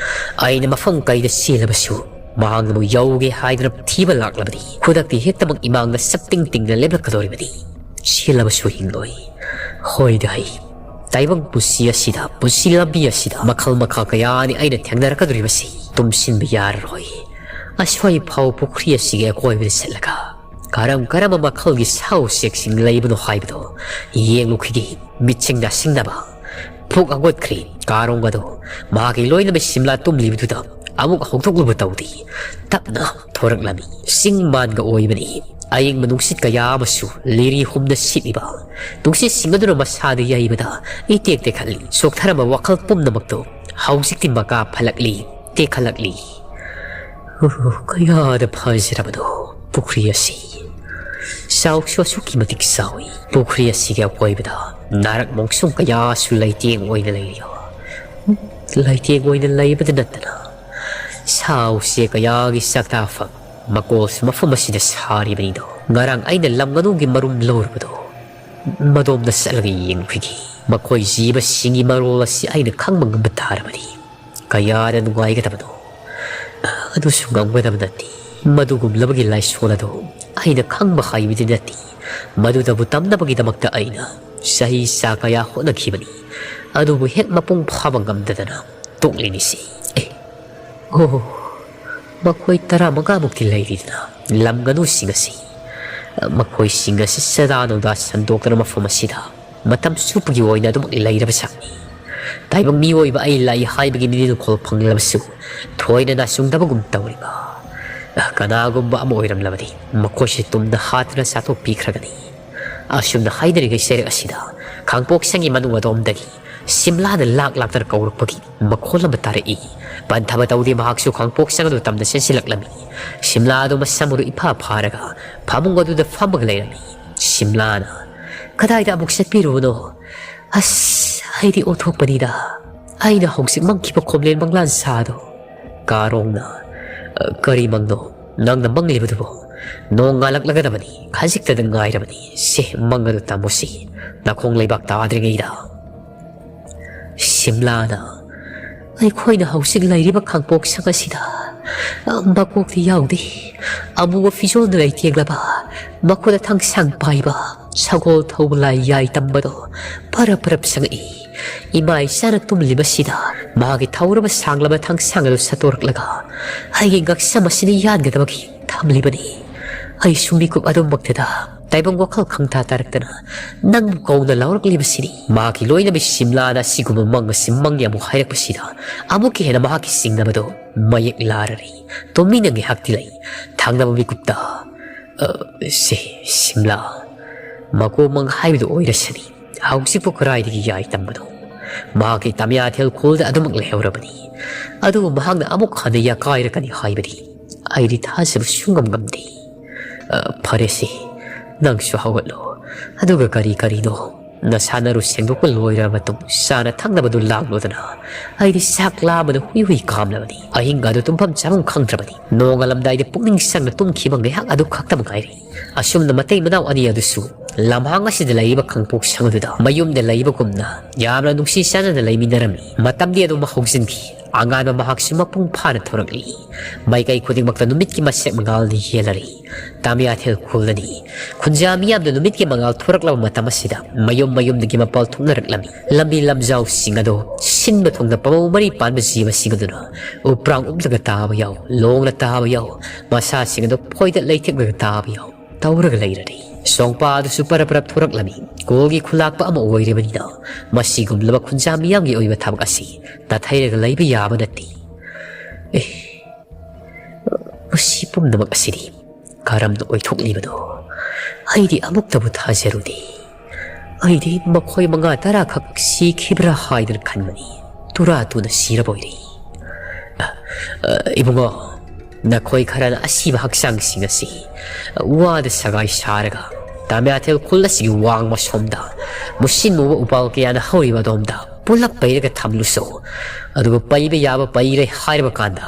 ꯑꯩꯅ ꯃꯐꯝ ꯀꯩꯗ ꯆꯦꯜꯂꯕꯁꯨ ꯃꯍꯥꯛꯅꯕꯨ ꯌꯧꯒꯦ ꯍꯥꯏꯗꯨꯅ ꯊꯤꯕ ꯂꯥꯛꯂꯕꯗꯤ ꯈꯨꯗꯛꯇꯤ ꯍꯦꯛꯇꯃꯛ ꯏꯃꯥꯡꯗ ꯆꯞꯇꯤꯡ ꯇꯤꯡꯅ ꯂꯦꯞꯂꯛꯀꯗꯧꯔꯤꯕꯅꯤ꯫ ꯆꯦꯜꯂꯕꯁꯨ ꯍꯤꯡꯂꯣꯏ꯫ ꯍꯣꯏꯗ ꯍꯩ꯫ ꯇꯥꯏꯕꯪ ꯄꯨꯟꯁꯤ ꯑꯁꯤꯗ, ꯄꯨꯟꯁꯤ ꯂꯝꯕꯤ ꯑꯁꯤꯗ ꯃꯈꯜ ꯃꯈꯥ ꯀꯌꯥꯅꯤ ꯑꯩꯅ ꯊꯦꯡꯅꯔꯛꯀꯗꯧꯔꯤꯕꯁꯤ꯫ ꯇꯨꯝꯁꯤꯟꯕ ꯌꯥꯔꯔꯣꯏ꯫ ꯑꯁ꯭ꯋꯥꯏ ꯐꯥꯎ ꯄꯨꯈ꯭ꯔꯤ ꯑꯁꯤꯒꯤ ꯑꯀꯣꯏꯕꯗ ꯆꯠꯂꯒ ꯀꯔꯝ ꯀꯔꯝꯕ ꯃꯈꯜꯒꯤ ꯁꯥ ꯎꯆꯦꯛꯁꯤꯡ ꯂꯩꯕꯅꯣ ꯍꯥꯏꯕꯗꯣ ꯌꯦꯡꯂꯨꯈꯤꯒꯦ꯫ ꯃꯤꯠꯁꯤꯡ ꯅꯥꯁꯤꯡꯅꯕ ꯐꯨꯛ ꯍꯧꯒꯠꯈ꯭ꯔꯦ꯫ ꯀꯥꯔꯣꯡ ꯑꯗꯣ ꯃꯍꯥꯛꯀꯤ ꯂꯣꯏꯅꯕꯤ ꯁꯤꯝꯂꯥ ꯇꯨꯝꯂꯤꯕꯗꯨꯗ ꯑꯃꯨꯛ ꯍꯧꯗꯣꯛꯂꯨꯕ ꯇꯧꯗꯦ꯫ ꯇꯞꯅ ꯊꯣꯔꯛꯂꯝꯃꯤ꯫ ꯆꯤꯡ ꯃꯥꯟꯒ ꯑꯣꯏꯕꯅꯤ꯫ ꯑꯌꯤꯡꯕ ꯅꯨꯡꯁꯤꯠ ꯀꯌꯥ ꯑꯃꯁꯨ ꯂꯤꯔꯤ ꯍꯨꯝꯅ ꯁꯤꯠꯂꯤꯕ ꯅꯨꯡꯁꯤꯠꯁꯤꯡ ꯑꯗꯨꯅ ꯃꯁꯥꯗ ꯌꯩꯕꯗ ꯏꯇꯦꯛ ꯇꯦꯛꯍꯜꯂꯤ꯫ ꯆꯣꯛꯊꯔꯝꯕ ꯋꯥꯈꯜ ꯄꯨꯝꯅꯃꯛꯇꯨ ꯍꯧꯖꯤꯛꯇꯤ ꯃꯀꯥ ꯐꯠꯂꯛꯂꯤ, ꯇꯦꯛꯈꯠꯂꯛꯂꯤ꯫ ꯑꯣ, ꯀꯌꯥꯗ ꯐꯖꯔꯕꯅꯣ ꯄꯨꯈ꯭ꯔꯤ ꯑꯁꯤ! ꯆꯥꯎꯁꯨ ꯑꯁꯨꯛꯀꯤ ꯃꯇꯤꯛ ꯆꯥꯎꯏ꯫ ꯄꯨꯈ꯭ꯔꯤ ꯑꯁꯤꯒꯤ ꯑꯀꯣꯏꯕꯗ ꯅꯥꯔꯛ ꯃꯣꯡꯁꯣꯡ ꯀꯌꯥꯁꯨ ꯂꯩꯇꯦꯡ ꯑꯣꯏꯅ ꯂꯩꯔꯤ꯫ ꯂꯩꯇꯦꯡ ꯑꯣꯏꯅ ꯂꯩꯕꯗ ꯅꯠꯇꯅ ꯁꯥ ꯎꯆꯦꯛ ꯀꯌꯥꯒꯤ ꯆꯥꯛꯇꯥꯐꯝ ꯃꯀꯣꯜꯁꯨ ꯃꯐꯝ ꯑꯁꯤꯗ ꯁꯥꯔꯤꯕꯅꯤꯗꯣ꯫ ꯉꯔꯥꯡ ꯑꯩꯅ ꯂꯝ ꯉꯥꯅꯨꯒꯤ ꯃꯔꯨꯝ ꯂꯧꯔꯨꯕꯗꯣ ꯃꯗꯣꯝꯗ ꯆꯠꯂꯒ ꯌꯦꯡꯈꯤꯒꯦ꯫ ꯃꯈꯣꯏ ꯖꯤꯕꯁꯤꯡꯒꯤ ꯃꯔꯣꯜ ꯑꯁꯤ ꯑꯩꯅ ꯈꯪꯕ ꯉꯝꯕ ꯇꯥꯔꯕꯅꯤ꯫ ꯀꯌꯥꯗ ꯅꯨꯡꯉꯥꯏꯒꯗꯕꯅꯣ꯫ ꯑꯗꯨꯁꯨ ꯉꯝꯒꯗꯕ ꯅꯠꯇꯦ꯫ ꯃꯗꯨꯒꯨꯝꯂꯕꯒꯤ ꯂꯥꯏꯁꯣꯟ ꯑꯗꯨ ꯑꯩꯅ ꯈꯪꯕ ꯍꯩꯕꯗꯤ ꯅꯠꯇꯦ꯫ ꯃꯗꯨꯗꯕꯨ ꯇꯝꯅꯕꯒꯤꯗꯃꯛꯇ ꯑꯩꯅ ꯆꯍꯤ ꯆꯥ ꯀꯌꯥ ꯍꯣꯠꯅꯈꯤꯕꯅꯤ꯫ ꯑꯗꯨꯕꯨ ꯍꯦꯛ ꯃꯄꯨꯡ ꯐꯥꯕ ꯉꯝꯗꯗꯅ ꯇꯣꯛꯂꯤꯅꯤꯁꯤ꯫ ꯑꯦ, ꯑꯣ, ꯃꯈꯣꯏ ꯇꯔꯥꯃꯉꯥꯃꯨꯛꯇꯤ ꯂꯩꯔꯤꯗꯅ, ꯂꯝ ꯉꯥꯅꯨꯁꯤꯡ ꯑꯁꯤ꯫ ꯃꯈꯣꯏꯁꯤꯡ ꯑꯁꯤ ꯆꯔꯥ ꯅꯧꯗꯥ ꯁꯟꯗꯣꯛꯇꯅ ꯃꯐꯝ ꯑꯁꯤꯗ ꯃꯇꯝ ꯆꯨꯞꯄꯒꯤ ꯑꯣꯏꯅ ꯑꯗꯨꯃꯛ ꯂꯩꯔꯕ ꯁꯛꯅꯤ꯫ ꯇꯥꯏꯕꯪ ꯃꯤꯑꯣꯏꯕ ꯑꯩ ꯂꯩ ꯍꯥꯏꯕꯒꯤ ꯅꯤꯡꯈꯣꯜ ꯐꯪꯂꯕꯁꯨ ꯊꯣꯏꯅ ꯅꯥꯆꯨꯡꯗꯕꯒꯨꯝ ꯇꯧꯔꯤꯕ ꯀꯅꯥꯒꯨꯝꯕ ꯑꯃ ꯑꯣꯏꯔꯝꯂꯕꯗꯤ ꯃꯈꯣꯏꯁꯦ ꯇꯨꯝꯅ ꯍꯥꯠꯇꯨꯅ ꯆꯥꯊꯣꯛꯄꯤꯈ꯭ꯔꯒꯅꯤ꯫ ꯑꯁꯨꯝꯅ ꯍꯥꯏꯅꯔꯤꯉꯩ ꯆꯩꯔꯛ ꯑꯁꯤꯗ ꯈꯥꯡꯄꯣꯛꯁꯪꯒꯤ ꯃꯅꯨꯡ ꯑꯗꯣꯝꯗꯒꯤ ꯁꯤꯝꯂꯥꯅ ꯂꯥꯛ ꯂꯥꯛꯇꯅ ꯀꯧꯔꯛꯄꯒꯤ ꯃꯈꯣꯜ ꯑꯃ ꯇꯥꯔꯛꯏ꯫ ꯄꯟꯊꯕ ꯇꯧꯗꯦ, ꯃꯍꯥꯛꯁꯨ ꯈꯥꯡꯄꯣꯛꯁꯪ ꯑꯗꯨ ꯇꯝꯅ ꯆꯦꯟꯁꯤꯜꯂꯛꯂꯝꯃꯤ꯫ ꯁꯤꯝꯂꯥ ꯑꯗꯨ ꯃꯁꯝ ꯎꯔꯨ ꯏꯐꯥ ꯐꯥꯔꯒ ꯐꯃꯨꯡ ꯑꯗꯨꯗ ꯐꯝꯃꯒ ꯂꯩꯔꯝꯃꯤ꯫ ꯁꯤꯝꯂꯥꯅ, "ꯀꯗꯥꯏꯗ ꯑꯃꯨꯛ ꯆꯠꯄꯤꯔꯨꯕꯅꯣ?" "ꯑꯁ, ꯑꯩꯗꯤ ꯑꯣꯟꯊꯣꯛꯄꯅꯤꯗ꯫ ꯑꯩꯅ ꯍꯧꯖꯤꯛ ꯃꯪꯈꯤꯕ ꯈꯣꯝꯂꯦꯟ ꯃꯪꯂꯥꯟ ꯁꯥꯗꯣ꯫" ꯀꯥꯔꯣꯡꯅ, "ꯀꯔꯤ ꯃꯪꯅꯣ ꯅꯪꯅ ꯃꯪꯂꯤꯕꯗꯨꯕꯣ?" "ꯅꯣꯡ ꯉꯥꯜꯂꯛꯂꯒꯗꯕꯅꯤ, ꯈꯖꯤꯛꯇꯗ ꯉꯥꯏꯔꯕꯅꯤ꯫ ꯁꯦ, ꯃꯪ ꯑꯗꯨ ꯇꯝꯃꯨꯁꯤ, ꯅꯈꯣꯡ ꯂꯩꯕꯥꯛ ꯇꯥꯗ꯭ꯔꯤꯉꯩꯗ꯫" ꯁꯤꯝꯂꯥꯅ, "ꯑꯩꯈꯣꯏꯅ ꯍꯧꯖꯤꯛ ꯂꯩꯔꯤꯕ ꯈꯥꯡꯄꯣꯛꯁꯪ ꯑꯁꯤꯗ ꯃꯀꯣꯛꯇꯤ ꯌꯥꯎꯗꯦ꯫ ꯑꯃꯨꯕ ꯐꯤꯖꯣꯜꯅ ꯂꯩꯇꯦꯡꯂꯕ, ꯃꯈꯨꯠꯇ ꯊꯥꯡꯁꯥꯡ ꯄꯥꯏꯕ, ꯁꯒꯣꯜ ꯊꯧꯕ ꯂꯥꯏ ꯌꯥꯏ ꯇꯝꯕꯗꯣ ꯄꯔꯞ ꯄꯔꯞ ꯆꯪꯉꯛꯏ꯫ ꯏꯃꯥ ꯏꯆꯥꯅ ꯇꯨꯝꯂꯤꯕꯁꯤꯗ ꯃꯥꯒꯤ ꯊꯧꯔꯕ ꯁꯥꯡꯂꯕ ꯊꯥꯡꯁꯥꯡ ꯑꯗꯨ ꯁꯠꯇꯣꯔꯛꯂꯒ ꯑꯩꯒꯤ ꯉꯛꯁꯝ ꯑꯁꯤꯗ ꯌꯥꯟꯒꯗꯕꯒꯤ ꯊꯝꯂꯤꯕꯅꯤ꯫ ꯑꯩꯁꯨ ꯃꯤꯀꯨꯞ ꯑꯗꯨꯃꯛꯇꯗ ꯇꯥꯏꯕꯪ ꯋꯥꯈꯜ ꯈꯪꯇꯥ ꯇꯥꯔꯛꯇꯅ ꯅꯪꯕꯨ ꯀꯧꯅ ꯂꯥꯎꯔꯛꯂꯤꯕꯁꯤꯅꯤ꯫" ꯃꯍꯥꯛꯀꯤ ꯂꯣꯏꯅꯕꯤ ꯁꯤꯝꯂꯥꯅ ꯑꯁꯤꯒꯨꯝꯕ ꯃꯪ ꯑꯁꯤ ꯃꯪꯉꯤ ꯑꯃꯨꯛ ꯍꯥꯏꯔꯛꯄꯁꯤꯗ ꯑꯃꯨꯛꯀ ꯍꯦꯟꯅ ꯃꯍꯥꯛꯀꯤ ꯆꯤꯡꯅꯕꯗꯣ ꯃꯌꯦꯛ ꯂꯥꯔꯔꯤ꯫ ꯇꯨꯃꯤꯟꯅ ꯉꯥꯏꯍꯥꯛꯇꯤ ꯂꯩ꯫ ꯊꯪꯅꯕ ꯃꯤꯀꯨꯞꯇ, "ꯑ, ꯁꯦ, ꯁꯤꯝꯂꯥ, ꯃꯀꯣꯛ ꯃꯪ ꯍꯥꯏꯕꯗꯨ ꯑꯣꯏꯔꯁꯅꯤ꯫ ꯍꯧꯖꯤꯛꯄꯨ ꯀꯗꯥꯏꯗꯒꯤ ꯌꯥꯏ ꯇꯝꯕꯅꯣ?" ꯃꯍꯥꯛꯀꯤ ꯇꯃꯤꯌꯥꯊꯦꯜ ꯈꯨꯜꯗ ꯑꯗꯨꯃꯛ ꯂꯩꯍꯧꯔꯕꯅꯤ꯫ ꯑꯗꯨꯕꯨ ꯃꯍꯥꯛꯅ ꯑꯃꯨꯛ ꯍꯟꯅ ꯌꯥꯀꯥꯏꯔꯛꯀꯅꯤ ꯍꯥꯏꯕꯗꯤ ꯑꯩꯗꯤ ꯊꯥꯖꯕ ꯁꯨꯡꯉꯝ ꯉꯝꯗꯦ꯫ "ꯑ, ꯐꯔꯦꯁꯦ, ꯅꯪꯁꯨ ꯍꯧꯒꯠꯂꯣ꯫ ꯑꯗꯨꯒ ꯀꯔꯤ ꯀꯔꯤꯅꯣ ꯅꯁꯥꯟꯅꯔꯨ ꯁꯦꯡꯗꯣꯛꯄ ꯂꯣꯏꯔꯕ ꯃꯇꯨꯡ ꯆꯥꯅ ꯊꯛꯅꯕꯗꯨ ꯂꯥꯡꯂꯣꯗꯅ꯫ ꯑꯩꯗꯤ ꯆꯥꯛ ꯂꯥꯝꯕꯅ ꯍꯨꯏ ꯍꯨꯏ ꯀꯥꯝꯂꯕꯅꯤ꯫ ꯑꯍꯤꯡꯒꯗꯨ ꯇꯨꯝꯐꯝ ꯆꯥꯐꯝ ꯈꯪꯗ꯭ꯔꯕꯅꯤ꯫ ꯅꯣꯡꯉꯥꯜꯂꯝꯗꯥꯏꯗ ꯄꯨꯛꯅꯤꯡ ꯆꯪꯅ ꯇꯨꯝꯈꯤꯕ ꯉꯥꯏꯍꯥꯛ ꯑꯗꯨ ꯈꯛꯇ ꯉꯥꯏꯔꯦ꯫" ꯑꯁꯨꯝꯅ ꯃꯇꯩ ꯃꯅꯥꯎ ꯑꯅꯤ ꯑꯗꯨꯁꯨ ꯂꯝꯍꯥꯡ ꯑꯁꯤꯗ ꯂꯩꯔꯤꯕ ꯈꯥꯡꯄꯣꯛꯁꯪ ꯑꯗꯨꯗ ꯃꯌꯨꯝꯗ ꯂꯩꯕꯒꯨꯝꯅ ꯌꯥꯝꯅ ꯅꯨꯡꯁꯤ ꯆꯥꯟꯅꯅ ꯂꯩꯃꯤꯟꯅꯔꯝꯃꯤ꯫ ꯃꯇꯝꯗꯤ ꯑꯗꯨꯝ ꯍꯧꯖꯤꯟꯈꯤ꯫ ꯑꯉꯥꯟꯕ ꯃꯍꯥꯛꯁꯨ ꯃꯄꯨꯡ ꯐꯥꯅ ꯊꯣꯔꯛꯂꯤ꯫ ꯃꯥꯏꯀꯩ ꯈꯨꯗꯤꯡꯃꯛꯇ ꯅꯨꯃꯤꯠꯀꯤ ꯃꯁꯦꯛ ꯃꯉꯥꯜꯅ ꯌꯦꯜꯂꯔꯤ꯫ ꯇꯥꯃꯤꯌꯥꯊꯦꯜ ꯈꯨꯜ ꯑꯅꯤ ꯈꯨꯟꯖꯥ ꯃꯤꯌꯥꯝꯗ ꯅꯨꯃꯤꯠꯀꯤ ꯃꯉꯥꯜ ꯊꯣꯔꯛꯂꯕ ꯃꯇꯝ ꯑꯁꯤꯗ ꯃꯌꯨꯝ ꯃꯌꯨꯝꯗꯒꯤ ꯃꯄꯥꯜ ꯊꯣꯛꯅꯔꯛꯂꯝꯃꯤ꯫ ꯂꯝꯕꯤ ꯂꯝꯖꯥꯎꯁꯤꯡ ꯑꯗꯣ ꯁꯤꯟꯕ ꯊꯨꯡꯅ ꯄꯥꯃꯧ ꯃꯔꯤ ꯄꯥꯟꯕ ꯖꯤꯕꯁꯤꯡ ꯑꯗꯨꯅ ꯎꯄ꯭ꯔꯥꯡ ꯎꯞꯂꯒ ꯇꯥꯕ ꯌꯥꯎ, ꯂꯣꯡꯅ ꯇꯥꯕ ꯌꯥꯎ, ꯃꯁꯥꯁꯤꯡ ꯑꯗꯨ ꯐꯣꯏꯗ ꯂꯩꯊꯦꯛꯂꯒ ꯇꯥꯕ ꯌꯥꯎ ꯇꯧꯔꯒ ꯂꯩꯔꯔꯤ꯫ ꯁꯣꯡꯄꯥ ꯑꯗꯨꯁꯨ ꯄꯔꯞ ꯄꯔꯞ ꯊꯣꯔꯛꯂꯝꯃꯤ꯫ ꯈꯨꯜꯒꯤ ꯈꯨꯂꯥꯛꯄ ꯑꯃ ꯑꯣꯏꯔꯤꯕꯅꯤꯅ ꯃꯁꯤꯒꯨꯝꯂꯕ ꯈꯨꯟꯖꯥ ꯃꯤꯌꯥꯝꯒꯤ ꯑꯣꯏꯕ ꯊꯕꯛ ꯑꯁꯤ ꯅꯥꯊꯩꯔꯒ ꯂꯩꯕ ꯌꯥꯕ ꯅꯠꯇꯦ꯫ ꯑꯦ, ꯃꯁꯤ ꯄꯨꯝꯅꯃꯛ ꯑꯁꯤꯗꯤ ꯀꯔꯝꯅ ꯑꯣꯏꯊꯣꯛꯂꯤꯕꯅꯣ? ꯑꯩꯗꯤ ꯑꯃꯨꯛꯇꯕꯨ ꯊꯥꯖꯔꯨꯗꯦ꯫ ꯑꯩꯗꯤ ꯃꯈꯣꯏ ꯃꯉꯥ ꯇꯔꯥꯈꯛ ꯁꯤꯈꯤꯕ꯭ꯔꯥ ꯍꯥꯏꯗꯅ ꯈꯟꯕꯅꯤ꯫ ꯇꯨꯔꯥ ꯇꯨꯅ ꯁꯤꯔꯕ ꯑꯣꯏꯔꯦ꯫ ꯑ, ꯑ, ꯏꯕꯨꯡꯉꯣ, ꯅꯈꯣꯏ ꯈꯔꯅ ꯑꯁꯤꯕ ꯍꯛꯆꯥꯡꯁꯤꯡ ꯑꯁꯤ ꯋꯥꯗ ꯁꯒꯥꯏ ꯁꯥꯔꯒ ꯇꯥꯃꯤꯌꯥꯊꯦꯜ ꯈꯨꯜ ꯑꯁꯤꯒꯤ ꯋꯥꯡꯃ ꯁꯣꯝꯗ ꯃꯨꯁꯤꯟ ꯃꯨꯕ ꯎꯄꯥꯜ ꯀꯌꯥꯅ ꯍꯧꯔꯤꯕ ꯑꯗꯣꯝꯗ ꯄꯨꯂꯞ ꯄꯩꯔꯒ ꯊꯝꯂꯨꯁꯣ꯫ ꯑꯗꯨꯒ ꯄꯩꯕ ꯌꯥꯕ ꯄꯩꯔꯦ ꯍꯥꯏꯔꯕ ꯀꯥꯟꯗ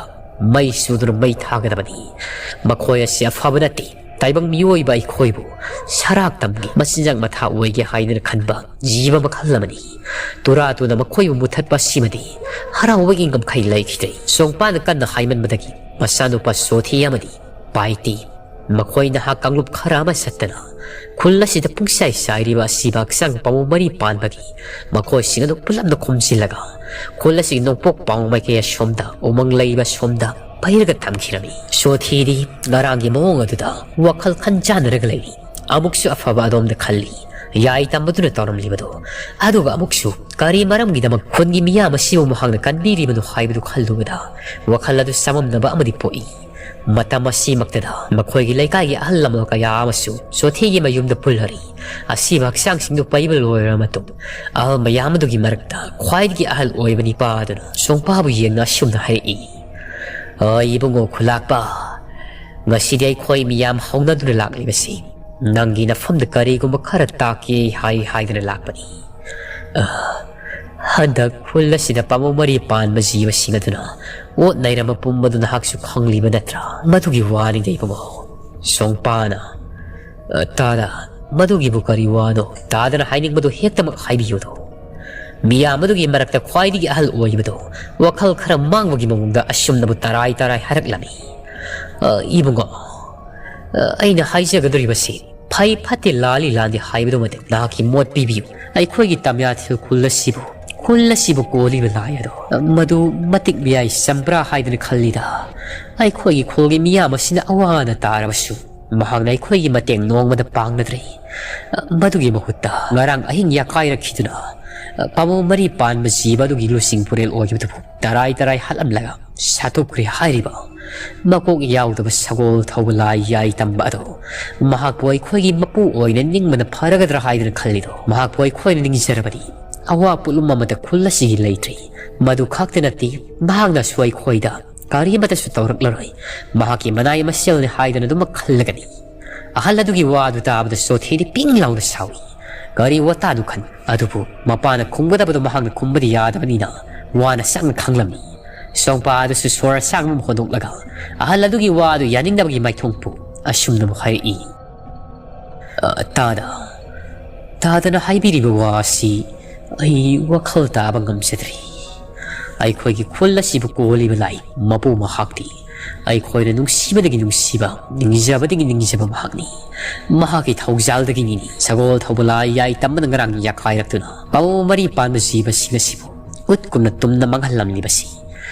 ꯃꯩ ꯆꯨꯗꯨꯅ ꯃꯩ ꯊꯥꯒꯗꯕꯅꯤ꯫ ꯃꯈꯣꯏ ꯑꯁꯤ ꯑꯐꯕ ꯅꯠꯇꯦ꯫ ꯇꯥꯏꯕꯪ ꯃꯤꯑꯣꯏꯕ ꯑꯩꯈꯣꯏꯕꯨ ꯁꯔꯥꯛ ꯇꯝꯒꯤ ꯃꯆꯤꯟꯖꯥꯛ ꯃꯊꯥ ꯑꯣꯏꯒꯦ ꯍꯥꯏꯗꯨꯅ ꯈꯟꯕ ꯖꯤꯕ ꯃꯈꯜ ꯑꯃꯅꯤ꯫ ꯇꯨꯔꯥ ꯇꯨꯅ ꯃꯈꯣꯏꯕꯨ ꯃꯨꯊꯠꯄ ꯑꯁꯤꯃꯗꯤ ꯍꯔꯥꯎꯕꯒꯤ ꯉꯝꯈꯩ ꯂꯩꯈꯤꯗ꯭ꯔꯦ꯫ ꯁꯣꯡꯄꯥꯅ ꯀꯟꯅ ꯍꯥꯏꯃꯟꯕꯗꯒꯤ ꯃꯆꯥꯅꯨꯄꯥ ꯁꯣꯊꯤ ꯑꯃꯗꯤ ꯄꯥꯏꯇꯤ, ꯃꯈꯣꯏ ꯅꯍꯥ ꯀꯥꯡꯂꯨꯞ ꯈꯔ ꯑꯃ ꯆꯠꯇꯅ ꯈꯨꯜ ꯑꯁꯤꯗ ꯄꯨꯡꯆꯥꯏ ꯆꯥꯏꯔꯤꯕ ꯑꯁꯤꯕ ꯍꯛꯆꯥꯡ ꯄꯥꯃꯨ ꯃꯔꯤ ꯄꯥꯟꯕꯒꯤ ꯃꯈꯣꯏꯁꯤꯡ ꯑꯗꯨ ꯄꯨꯂꯞꯅ ꯈꯣꯝꯖꯤꯜꯂꯒ ꯈꯨꯜ ꯑꯁꯤꯒꯤ ꯅꯣꯡꯄꯣꯛ ꯄꯥꯎ ꯃꯥꯏꯀꯩ ꯑꯁꯣꯝꯗ ꯎꯃꯪ ꯂꯩꯕ ꯁꯣꯝꯗ ꯄꯩꯔꯒ ꯊꯝꯈꯤꯔꯝꯃꯤ꯫ ꯁꯣꯊꯤꯗꯤ ꯉꯔꯥꯡꯒꯤ ꯃꯑꯣꯡ ꯑꯗꯨꯗ ꯋꯥꯈꯜ ꯈꯟꯖꯥꯟꯅꯔꯒ ꯂꯩꯔꯤ꯫ ꯑꯃꯨꯛꯁꯨ ꯑꯐꯕ ꯑꯗꯣꯝꯗ ꯈꯜꯂꯤ꯫ ꯌꯥꯏ ꯇꯝꯕꯗꯨꯅ ꯇꯧꯔꯝꯂꯤꯕꯗꯣ, ꯑꯗꯨꯒ ꯑꯃꯨꯛꯁꯨ ꯀꯔꯤ ꯃꯔꯝꯒꯤꯗꯃꯛ ꯈꯨꯟꯒꯤ ꯃꯤꯌꯥꯝ ꯑꯁꯤꯕꯨ ꯃꯍꯥꯛꯅ ꯀꯟꯕꯤꯔꯤꯕꯅꯣ ꯍꯥꯏꯕꯗꯨ ꯈꯜꯂꯨꯕꯗ ꯋꯥꯈꯜ ꯑꯗꯨ ꯆꯃꯝꯅꯕ ꯑꯃꯗꯤ ꯄꯣꯛꯏ꯫ ꯃꯇꯝ ꯑꯁꯤꯃꯛꯇꯗ ꯃꯈꯣꯏꯒꯤ ꯂꯩꯀꯥꯏꯒꯤ ꯑꯍꯜ ꯂꯃꯟ ꯀꯌꯥ ꯑꯃꯁꯨ ꯁꯣꯊꯤꯒꯤ ꯃꯌꯨꯝꯗ ꯄꯨꯜꯂꯔꯤ꯫ ꯑꯁꯤꯕ ꯍꯛꯆꯥꯡꯁꯤꯡꯗꯨ ꯄꯩꯕ ꯂꯣꯏꯔꯕ ꯃꯇꯨꯡ ꯑꯍꯜ ꯃꯌꯥꯝ ꯑꯗꯨꯒꯤ ꯃꯔꯛꯇ ꯈ꯭ꯋꯥꯏꯗꯒꯤ ꯑꯍꯜ ꯑꯣꯏꯕ ꯅꯤꯄꯥ ꯑꯗꯨꯅ ꯁꯣꯡꯄꯥꯕꯨ ꯌꯦꯡꯅ ꯑꯁꯨꯝꯅ ꯍꯥꯏꯔꯛꯏ, "ꯑ, ꯏꯕꯨꯡꯉꯣ ꯈꯨꯂꯥꯛꯄ, ꯉꯁꯤꯗꯤ ꯑꯩꯈꯣꯏ ꯃꯤꯌꯥꯝ ꯍꯧꯅꯗꯨꯅ ꯂꯥꯛꯂꯤꯕꯁꯤ ꯅꯪꯒꯤ ꯅꯐꯝꯗ ꯀꯔꯤꯒꯨꯝꯕ ꯈꯔ ꯇꯥꯛꯀꯦ ꯍꯥꯏ ꯍꯥꯏꯗꯅ ꯂꯥꯛꯄꯅꯤ꯫ ꯑ, ꯍꯟꯗꯛ ꯈꯨꯜ ꯑꯁꯤꯗ ꯄꯥꯃꯨ ꯃꯔꯤ ꯄꯥꯟꯕ ꯖꯤꯕꯁꯤꯡ ꯑꯗꯨꯅ ꯑꯣꯠ ꯅꯩꯔꯝꯕ ꯄꯨꯝꯕꯗꯨ ꯅꯍꯥꯛꯁꯨ ꯈꯪꯂꯤꯕ ꯅꯠꯇ꯭ꯔꯥ? ꯃꯗꯨꯒꯤ ꯋꯥꯅꯤꯗ ꯏꯕꯨꯡꯉꯣ꯫" ꯁꯣꯡꯄꯥꯅ, "ꯑ, ꯇꯥꯗ, ꯃꯗꯨꯒꯤꯕꯨ ꯀꯔꯤ ꯋꯥꯅꯣ? ꯇꯥꯗꯅ ꯍꯥꯏꯅꯤꯡꯕꯗꯨ ꯍꯦꯛꯇꯃꯛ ꯍꯥꯏꯕꯤꯌꯨꯗꯣ꯫" ꯃꯤꯌꯥꯝ ꯑꯗꯨꯒꯤ ꯃꯔꯛꯇ ꯈ꯭ꯋꯥꯏꯗꯒꯤ ꯑꯍꯜ ꯑꯣꯏꯕꯗꯨ ꯋꯥꯈꯜ ꯈꯔ ꯃꯥꯡꯕꯒꯤ ꯃꯑꯣꯡꯗ ꯑꯁꯨꯝꯅꯕꯨ ꯇꯔꯥꯏ ꯇꯔꯥꯏ ꯍꯥꯏꯔꯛꯂꯝꯃꯤ꯫ "ꯑ, ꯏꯕꯨꯡꯉꯣ, ꯑ, ꯑꯩꯅ ꯍꯥꯏꯖꯒꯗꯧꯔꯤꯕꯁꯤ ꯐꯩ ꯐꯠꯇꯦ, ꯂꯥꯜꯂꯤ ꯂꯥꯟꯗꯦ ꯍꯥꯏꯕꯗꯨꯃꯗꯤ ꯅꯍꯥꯛꯀꯤ ꯃꯣꯠ ꯄꯤꯕꯤꯌꯨ꯫ ꯑꯩꯈꯣꯏꯒꯤ ꯇꯥꯃꯤꯌꯥꯊꯤꯜ ꯈꯨꯜ ꯑꯁꯤꯕꯨ, ꯈꯨꯜ ꯑꯁꯤꯕꯨ ꯀꯣꯜꯂꯤꯕ ꯂꯥꯏ ꯑꯗꯣ, ꯑ, ꯃꯗꯨ ꯃꯇꯤꯛ ꯃꯌꯥꯏ ꯆꯝꯕ꯭ꯔꯥ ꯍꯥꯏꯗꯅ ꯈꯜꯂꯤꯗ꯫ ꯑꯩꯈꯣꯏꯒꯤ ꯈꯨꯜꯒꯤ ꯃꯤꯌꯥꯝ ꯑꯁꯤꯅ ꯑꯋꯥ ꯑꯅꯥ ꯇꯥꯔꯕꯁꯨ ꯃꯍꯥꯛꯅ ꯑꯩꯈꯣꯏꯒꯤ ꯃꯇꯦꯡ ꯅꯣꯡꯃꯗ ꯄꯥꯡꯅꯗ꯭ꯔꯦ꯫ ꯃꯗꯨꯒꯤ ꯃꯍꯨꯠꯇ ꯉꯔꯥꯡ ꯑꯍꯤꯡ ꯌꯥꯀꯥꯏꯔꯛꯈꯤꯗꯨꯅ ꯄꯥꯃꯨ ꯃꯔꯤ ꯄꯥꯟꯕ ꯖꯤꯕ ꯑꯗꯨꯒꯤ ꯂꯨꯆꯤꯡ ꯄꯨꯔꯦꯜ ꯑꯣꯏꯈꯤꯕꯗꯨꯕꯨ ꯇꯔꯥꯏ ꯇꯔꯥꯏ ꯍꯥꯠꯂꯝꯂꯒ ꯁꯥꯊꯨꯞꯈ꯭ꯔꯦ ꯍꯥꯏꯔꯤꯕ ꯃꯀꯣꯛ ꯌꯥꯎꯗꯕ ꯁꯒꯣꯜ ꯊꯧꯕ ꯂꯥꯏ ꯌꯥꯏ ꯇꯝꯕ ꯑꯗꯣ ꯃꯍꯥꯛꯄꯨ ꯑꯩꯈꯣꯏꯒꯤ ꯃꯄꯨ ꯑꯣꯏꯅ ꯅꯤꯡꯕꯅ ꯐꯔꯒꯗ꯭ꯔꯥ ꯍꯥꯏꯗꯅ ꯈꯜꯂꯤꯗꯣ꯫ ꯃꯍꯥꯛꯄꯨ ꯑꯩꯈꯣꯏꯅ ꯅꯤꯡꯖꯔꯕꯗꯤ ꯑꯋꯥ ꯄꯣꯠꯂꯨꯝ ꯑꯃꯠꯇ ꯈꯨꯜ ꯑꯁꯤꯒꯤ ꯂꯩꯇ꯭ꯔꯤ꯫ ꯃꯗꯨ ꯈꯛꯇ ꯅꯠꯇꯦ, ꯃꯍꯥꯛꯅꯁꯨ ꯑꯩꯈꯣꯏꯗ ꯀꯔꯤꯃꯠꯇꯁꯨ ꯇꯧꯔꯛꯂꯔꯣꯏ꯫ ꯃꯍꯥꯛꯀꯤ ꯃꯅꯥꯏ ꯃꯁꯦꯜꯅꯤ ꯍꯥꯏꯗꯨꯅ ꯑꯗꯨꯃꯛ ꯈꯜꯂꯒꯅꯤ꯫ ꯑꯍꯜ ꯑꯗꯨꯒꯤ ꯋꯥ ꯑꯗꯨ ꯇꯥꯕꯗ ꯆꯣꯊꯤꯗꯤ ꯄꯤꯡ ꯂꯥꯎꯅ ꯁꯥꯎꯏ꯫ ꯀꯔꯤ ꯋꯥꯇꯥꯅꯣ ꯈꯟ ꯑꯗꯨꯕꯨ ꯃꯄꯥꯅ ꯈꯨꯝꯒꯗꯕꯗꯨ ꯃꯍꯥꯛꯅ ꯈꯨꯝꯕꯗꯤ ꯌꯥꯗꯕꯅꯤꯅ ꯋꯥꯅ ꯁꯛꯅ ꯈꯪꯂꯝꯃꯤ꯫ ꯁꯣꯡꯄꯥ ꯑꯗꯨꯁꯨ ꯁꯣꯔ ꯑꯁꯥꯡꯕ ꯑꯃ ꯍꯣꯟꯗꯣꯛꯂꯒ ꯑꯍꯜ ꯑꯗꯨꯒꯤ ꯋꯥ ꯑꯗꯨ ꯌꯥꯅꯤꯡꯗꯕꯒꯤ ꯃꯥꯏꯊꯣꯡꯄꯨ ꯑꯁꯨꯝꯅꯕꯨ ꯍꯥꯏꯔꯛꯏ꯫ "ꯑ, ꯇꯥꯗ, ꯇꯥꯗꯅ ꯍꯥꯏꯕꯤꯔꯤꯕ ꯋꯥ ꯑꯁꯤ ꯑꯩ ꯋꯥꯈꯜ ꯇꯥꯕ ꯉꯝꯖꯗ꯭ꯔꯤ꯫ ꯑꯩꯈꯣꯏꯒꯤ ꯈꯨꯜ ꯑꯁꯤꯕꯨ ꯀꯣꯜꯂꯤꯕ ꯂꯥꯏ ꯃꯄꯨ ꯃꯍꯥꯛꯇꯤ ꯑꯩꯈꯣꯏꯅ ꯅꯨꯡꯁꯤꯕꯗꯒꯤ ꯅꯨꯡꯁꯤꯕ, ꯅꯤꯡꯖꯕꯗꯒꯤ ꯅꯤꯡꯖꯕ ꯃꯍꯥꯛꯅꯤ꯫ ꯃꯍꯥꯛꯀꯤ ꯊꯧꯖꯥꯜꯗꯒꯤꯅꯤ ꯁꯒꯣꯜ ꯊꯧꯕ ꯂꯥꯏ ꯌꯥꯏ ꯇꯝꯕꯅ ꯉꯔꯥꯡ ꯌꯥꯈꯥꯏꯔꯛꯇꯨꯅ ꯄꯥꯎ ꯃꯔꯤ ꯄꯥꯟꯕ ꯖꯤꯕꯁꯤꯡ ꯑꯁꯤꯕꯨ ꯎꯠꯀꯨꯝꯅ ꯇꯨꯝꯅ ꯃꯥꯡꯍꯜꯂꯝꯂꯤꯕꯁꯤ꯫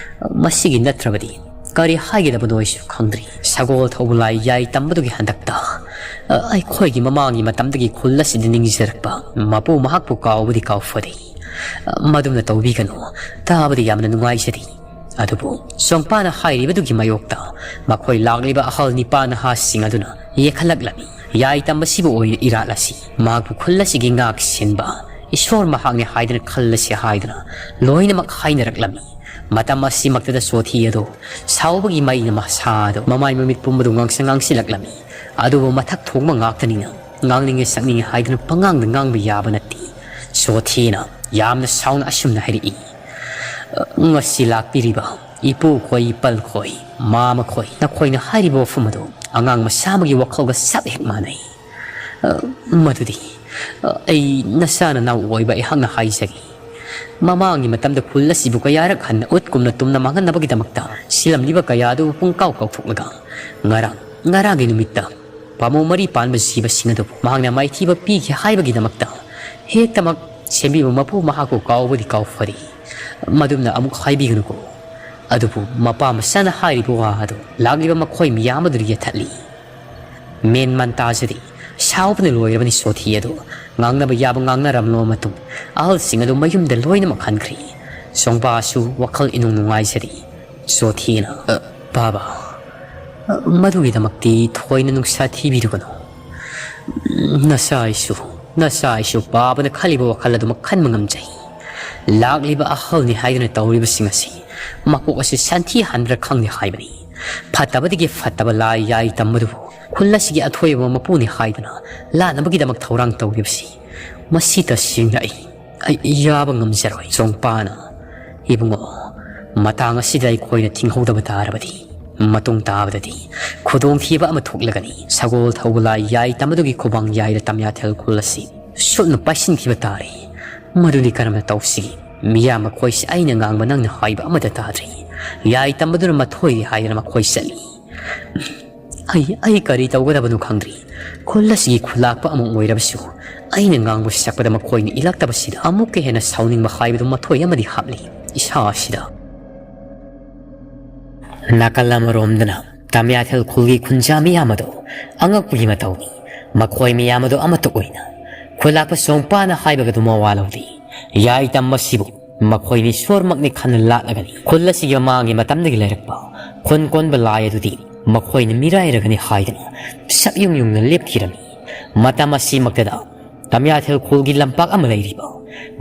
ꯃꯁꯤꯒꯤ ꯅꯠꯇ꯭ꯔꯕꯗꯤ ꯀꯔꯤ ꯍꯥꯏꯒꯗꯕꯅꯣ ꯑꯩꯁꯨ ꯈꯪꯗ꯭ꯔꯤ꯫ ꯁꯒꯣꯜ ꯊꯧꯕ ꯂꯥꯏ ꯌꯥꯏ ꯇꯝꯕꯗꯨꯒꯤ ꯍꯟꯗꯛꯇ, ꯑ, ꯑꯩꯈꯣꯏꯒꯤ ꯃꯃꯥꯡꯒꯤ ꯃꯇꯝꯗꯒꯤ ꯈꯨꯜ ꯑꯁꯤꯗ ꯅꯤꯡꯖꯔꯛꯄ ꯃꯄꯨ ꯃꯍꯥꯛꯄꯨ ꯀꯥꯎꯕꯗꯤ ꯀꯥꯎꯐꯗꯦ꯫ ꯑ, ꯃꯗꯨꯝꯅ ꯇꯧꯕꯤꯒꯅꯨ꯫ ꯇꯥꯕꯗ ꯌꯥꯝꯅ ꯅꯨꯡꯉꯥꯏꯖꯔꯤ꯫ ꯑꯗꯨꯕꯨ ꯁꯣꯡꯄꯥꯅ ꯍꯥꯏꯔꯤꯕꯗꯨꯒꯤ ꯃꯥꯌꯣꯛꯇ ꯃꯈꯣꯏ ꯂꯥꯛꯂꯤꯕ ꯑꯍꯜ ꯅꯤꯄꯥ ꯅꯍꯥꯁꯤꯡ ꯑꯗꯨꯅ ꯌꯦꯛꯈꯠꯂꯛꯂꯝꯃꯤ꯫ ꯌꯥꯏ ꯇꯝꯕꯁꯤꯕꯨ ꯑꯣꯏꯅ ꯏꯔꯥꯠ ꯑꯁꯤ ꯃꯍꯥꯛꯄꯨ ꯈꯨꯜ ꯑꯁꯤꯒꯤ ꯉꯥꯛ ꯁꯦꯟꯕ ꯏꯁꯣꯔ ꯃꯍꯥꯛꯅꯤ ꯍꯥꯏꯗꯅ ꯈꯜꯂꯁꯤ ꯍꯥꯏꯗꯨꯅ ꯂꯣꯏꯅꯃꯛ ꯍꯥꯏꯅꯔꯛꯂꯝꯃꯤ꯫ ꯃꯇꯝ ꯑꯁꯤꯃꯛꯇꯗ ꯆꯣꯊꯤ ꯑꯗꯣ ꯁꯥꯎꯕꯒꯤ ꯃꯩꯅ ꯃꯁꯥꯗꯣ ꯃꯃꯥꯏ ꯃꯃꯤꯠ ꯄꯨꯝꯕꯗꯨ ꯉꯥꯡꯁꯪ ꯉꯥꯡꯁꯤꯜꯂꯛꯂꯝꯃꯤ꯫ ꯑꯗꯨꯕꯨ ꯃꯊꯛ ꯊꯣꯡꯕ ꯉꯥꯛꯇꯅꯤꯅ ꯉꯥꯡꯅꯤꯡꯉꯦ ꯁꯛꯅꯤꯡꯉꯦ ꯍꯥꯏꯗꯨꯅ ꯄꯉꯥꯡꯗ ꯉꯥꯡꯕ ꯌꯥꯕ ꯅꯠꯇꯦ꯫ ꯆꯣꯊꯤꯅ ꯌꯥꯝꯅ ꯁꯥꯎꯅ ꯑꯁꯨꯝꯅ ꯍꯥꯏꯔꯛꯏ꯫ "ꯉꯁꯤ ꯂꯥꯛꯄꯤꯔꯤꯕ ꯏꯄꯨꯈꯣꯏ, ꯏꯄꯜꯈꯣꯏ, ꯃꯥꯃꯈꯣꯏ, ꯅꯈꯣꯏꯅ ꯍꯥꯏꯔꯤꯕ ꯋꯥꯐꯝ ꯑꯗꯨ ꯑꯉꯥꯡ ꯃꯆꯥ ꯑꯃꯒꯤ ꯋꯥꯈꯜꯒ ꯆꯞ ꯍꯦꯛ ꯃꯥꯟꯅꯩ꯫ ꯑ, ꯃꯗꯨꯗꯤ, ꯑ, ꯑꯩ ꯅꯆꯥ ꯅꯅꯥꯎ ꯑꯣꯏꯕ ꯑꯩꯍꯥꯛꯅ ꯍꯥꯏꯖꯒꯦ꯫ ꯃꯃꯥꯡꯒꯤ ꯃꯇꯝꯗ ꯈꯨꯜ ꯑꯁꯤꯕꯨ ꯀꯌꯥꯔꯛ ꯍꯟꯅ ꯎꯠꯀꯨꯝꯅ ꯇꯨꯝꯅ ꯃꯥꯡꯍꯟꯅꯕꯒꯤꯗꯃꯛꯇ ꯁꯤꯂꯝꯂꯤꯕ ꯀꯌꯥ ꯑꯗꯨꯕꯨ ꯄꯨꯡꯀꯥꯎ ꯀꯥꯎꯊꯣꯛꯂꯒ ꯉꯔꯥꯡ, ꯉꯔꯥꯡꯒꯤ ꯅꯨꯃꯤꯠꯇ ꯄꯥꯃꯨ ꯃꯔꯤ ꯄꯥꯟꯕ ꯖꯤꯕꯁꯤꯡ ꯑꯗꯨꯕꯨ ꯃꯍꯥꯛꯅ ꯃꯥꯏꯊꯤꯕ ꯄꯤꯈꯤ ꯍꯥꯏꯕꯒꯤꯗꯃꯛꯇ ꯍꯦꯛꯇꯃꯛ ꯁꯦꯝꯕꯤꯕ ꯃꯄꯨ ꯃꯍꯥꯛꯄꯨ ꯀꯥꯎꯕꯗꯤ ꯀꯥꯎꯐꯔꯦ꯫ ꯃꯗꯨꯝꯅ ꯑꯃꯨꯛ ꯍꯥꯏꯕꯤꯒꯅꯨꯀꯣ꯫ ꯑꯗꯨꯕꯨ ꯃꯄꯥ ꯃꯆꯥꯅ ꯍꯥꯏꯔꯤꯕ ꯋꯥ ꯑꯗꯨ ꯂꯥꯛꯂꯤꯕ ꯃꯈꯣꯏ ꯃꯤꯌꯥꯝ ꯑꯗꯨꯗ ꯌꯦꯠꯊꯠꯂꯤ꯫ ꯃꯦꯟ ꯃꯥꯟ ꯇꯥꯖꯗꯦ꯫ ꯁꯥꯎꯕꯅ ꯂꯣꯏꯔꯕꯅꯤ ꯁꯣꯊꯤ ꯑꯗꯨ꯫ ꯉꯥꯡꯅꯕ ꯌꯥꯕ ꯉꯥꯡꯅꯔꯝꯂꯕ ꯃꯇꯨꯡ ꯑꯍꯜꯁꯤꯡ ꯑꯗꯨ ꯃꯌꯨꯝꯗ ꯂꯣꯏꯅꯃꯛ ꯍꯟꯈ꯭ꯔꯦ꯫ ꯁꯣꯡꯄꯥꯁꯨ ꯋꯥꯈꯜ ꯏꯅꯨꯡ ꯅꯨꯡꯉꯥꯏꯖꯔꯤ꯫ ꯁꯣꯊꯤꯅ, "ꯑ, ꯕꯥꯕꯥ, ꯑ, ꯃꯗꯨꯒꯤꯗꯃꯛꯇꯤ ꯊꯣꯏꯅ ꯅꯨꯡꯁꯥ ꯊꯤꯕꯤꯔꯨꯒꯅꯨ꯫ ꯅꯆꯥ ꯑꯩꯁꯨ, ꯅꯆꯥ ꯑꯩꯁꯨ ꯕꯥꯕꯥꯅ ꯈꯜꯂꯤꯕ ꯋꯥꯈꯜ ꯑꯗꯨꯃꯛ ꯈꯟꯕ ꯉꯝꯖꯩ꯫ ꯂꯥꯛꯂꯤꯕ ꯑꯍꯜꯅꯤ ꯍꯥꯏꯗꯨꯅ ꯇꯧꯔꯤꯕꯁꯤꯡ ꯑꯁꯤ ꯃꯀꯣꯛ ꯑꯁꯤ ꯁꯟꯊꯤ ꯍꯟꯕ꯭ꯔꯥ ꯈꯪꯗꯦ ꯍꯥꯏꯕꯅꯤ꯫ ꯐꯠꯇꯕꯗꯒꯤ ꯐꯠꯇꯕ ꯂꯥꯏ ꯌꯥꯏ ꯇꯝꯕꯗꯨꯕꯨ ꯈꯨꯜ ꯑꯁꯤꯒꯤ ꯑꯊꯣꯏꯕ ꯃꯄꯨꯅꯤ ꯍꯥꯏꯗꯨꯅ ꯂꯥꯠꯅꯕꯒꯤꯗꯃꯛ ꯊꯧꯔꯥꯡ ꯇꯧꯔꯤꯕꯁꯤ ꯃꯁꯤ ꯇꯁꯦꯡꯅ ꯑꯩ, ꯑꯩ ꯌꯥꯕ ꯉꯝꯖꯔꯣꯏ ꯆꯣꯡꯄꯥꯅ꯫ ꯏꯕꯨꯡꯉꯣ, ꯃꯇꯥꯡ ꯑꯁꯤꯗ ꯑꯩꯈꯣꯏꯅ ꯊꯤꯡꯍꯧꯗꯕ ꯇꯥꯔꯕꯗꯤ ꯃꯇꯨꯡ ꯇꯥꯕꯗꯗꯤ ꯈꯨꯗꯣꯡꯊꯤꯕ ꯑꯃ ꯊꯣꯛꯂꯒꯅꯤ꯫ ꯁꯒꯣꯜ ꯊꯧꯕ ꯂꯥꯏ ꯌꯥꯏ ꯇꯝꯕꯗꯨꯒꯤ ꯈꯨꯕꯥꯡ ꯌꯥꯏꯗ ꯇꯝꯌꯥꯊꯦꯜ ꯈꯨꯜ ꯑꯁꯤ ꯁꯨꯠꯅ ꯄꯥꯏꯁꯤꯟꯈꯤꯕ ꯇꯥꯔꯦ꯫ ꯃꯗꯨꯗꯤ ꯀꯔꯝꯅ ꯇꯧꯁꯤꯒꯦ? ꯃꯤꯌꯥꯝ ꯃꯈꯣꯏꯁꯤ ꯑꯩꯅ ꯉꯥꯡꯕ ꯅꯪꯅ ꯍꯥꯏꯕ ꯑꯃꯠꯇ ꯇꯥꯗ꯭ꯔꯤ꯫ ꯌꯥꯏ ꯇꯝꯕꯗꯨꯅ ꯃꯊꯣꯏꯔꯦ ꯍꯥꯏꯗꯅ ꯃꯈꯣꯏ ꯆꯠꯂꯤ꯫ ꯑꯩ, ꯑꯩ ꯀꯔꯤ ꯇꯧꯒꯗꯕꯅꯣ ꯈꯪꯗ꯭ꯔꯤ꯫ ꯈꯨꯜ ꯑꯁꯤꯒꯤ ꯈꯨꯂꯥꯛꯄ ꯑꯃ ꯑꯣꯏꯔꯕꯁꯨ ꯑꯩꯅ ꯉꯥꯡꯕ ꯁꯛꯄꯗ ꯃꯈꯣꯏꯅ ꯏꯜꯂꯛꯇꯕꯁꯤꯗ ꯑꯃꯨꯛꯀ ꯍꯦꯟꯅ ꯁꯥꯎꯅꯤꯡꯕ ꯍꯥꯏꯕꯗꯨ ꯃꯊꯣꯏ ꯑꯃꯗꯤ ꯍꯥꯞꯂꯤ ꯏꯁꯥ ꯑꯁꯤꯗ꯫ ꯅꯥꯀꯜ ꯑꯃꯔꯣꯝꯗꯅ ꯇꯝꯌꯥꯊꯦꯜ ꯈꯨꯜꯒꯤ ꯈꯨꯟꯖꯥ ꯃꯤꯌꯥꯝ ꯑꯗꯨ ꯑꯉꯛꯄꯒꯤ ꯃꯇꯧꯅꯤ꯫ ꯃꯈꯣꯏ ꯃꯤꯌꯥꯝ ꯑꯗꯨ ꯑꯃꯠꯇ ꯑꯣꯏꯅ ꯈꯨꯂꯥꯛꯄ ꯁꯣꯡꯄꯥꯅ ꯍꯥꯏꯕꯒꯗꯨ ꯃꯋꯥ ꯂꯧꯗꯦ꯫ ꯌꯥꯏ ꯇꯝꯕꯁꯤꯕꯨ ꯃꯈꯣꯏ ꯃꯤꯁꯣꯔꯃꯛꯅꯤ ꯈꯟꯅ ꯂꯥꯠꯂꯒꯅꯤ꯫ ꯈꯨꯜ ꯑꯁꯤꯒꯤ ꯃꯃꯥꯡꯒꯤ ꯃꯇꯝꯗꯒꯤ ꯂꯩꯔꯛꯄ ꯈꯨꯟ ꯀꯣꯟꯕ ꯂꯥꯏ ꯑꯗꯨꯗꯤ ꯃꯈꯣꯏꯅ ꯃꯤꯔꯥꯏꯔꯒꯅꯤ ꯍꯥꯏꯗꯨꯅ ꯁꯛꯌꯨꯡ ꯌꯨꯡꯅ ꯂꯦꯞꯈꯤꯔꯝꯃꯤ꯫ ꯃꯇꯝ ꯑꯁꯤꯃꯛꯇꯗ ꯇꯝꯌꯥꯊꯦꯜ ꯈꯨꯜꯒꯤ ꯂꯝꯄꯥꯛ ꯑꯃ ꯂꯩꯔꯤꯕ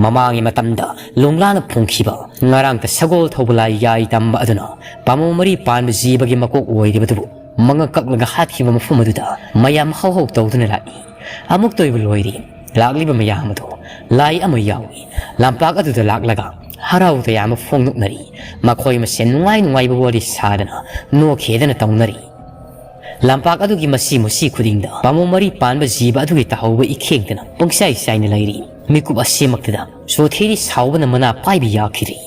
ꯃꯃꯥꯡꯒꯤ ꯃꯇꯝꯗ ꯂꯣꯡꯂꯥꯅ ꯐꯣꯡꯈꯤꯕ ꯉꯔꯥꯡꯇ ꯁꯒꯣꯜ ꯊꯧꯕ ꯂꯥꯏ ꯌꯥꯏ ꯇꯝꯕ ꯑꯗꯨꯅ ꯄꯥꯃꯨ ꯃꯔꯤ ꯄꯥꯟꯕ ꯖꯤꯕꯒꯤ ꯃꯀꯣꯛ ꯑꯣꯏꯔꯤꯕꯗꯨꯕꯨ ꯃꯉꯛ ꯀꯛꯂꯒ ꯍꯥꯠꯈꯤꯕ ꯃꯐꯝ ꯑꯗꯨꯗ ꯃꯌꯥꯝ ꯍꯧ ꯍꯧ ꯇꯧꯗꯨꯅ ꯂꯥꯛꯏ꯫ ꯑꯃꯨꯛꯇ ꯑꯣꯏꯕ ꯂꯣꯏꯔꯦ꯫ ꯂꯥꯛꯂꯤꯕ ꯃꯌꯥꯝ ꯑꯗꯨ ꯂꯥꯏ ꯑꯃ ꯌꯥꯎꯏ꯫ ꯂꯝꯄꯥꯛ ꯑꯗꯨꯗ ꯂꯥꯛꯂꯒ ꯍꯔꯥꯎ ꯇꯌꯥꯝꯕ ꯐꯣꯡꯗꯣꯛꯅꯔꯤ꯫ ꯃꯈꯣꯏ ꯃꯁꯦꯟ ꯅꯨꯡꯉꯥꯏ ꯅꯨꯡꯉꯥꯏꯕ ꯋꯥꯔꯤ ꯁꯥꯗꯅ ꯅꯣꯛꯈꯦꯗꯅ ꯇꯧꯅꯔꯤ꯫ ꯂꯝꯄꯥꯛ ꯑꯗꯨꯒꯤ ꯃꯁꯤ ꯃꯁꯤ ꯈꯨꯗꯤꯡꯗ ꯄꯥꯝꯕꯣꯝ ꯃꯔꯤ ꯄꯥꯟꯕ ꯖꯤꯕ ꯑꯗꯨꯒꯤ ꯇꯥꯍꯧꯕ ꯏꯈꯦꯡꯗꯅ ꯄꯨꯡꯆꯥꯏ ꯆꯥꯏꯅ ꯂꯩꯔꯤ꯫ ꯃꯤꯀꯨꯞ ꯑꯁꯤꯃꯛꯇꯗ ꯁꯣꯊꯤꯗꯤ ꯁꯥꯎꯕꯅ ꯃꯅꯥ ꯄꯥꯏꯕ ꯌꯥꯈꯤꯗ꯭ꯔꯤ꯫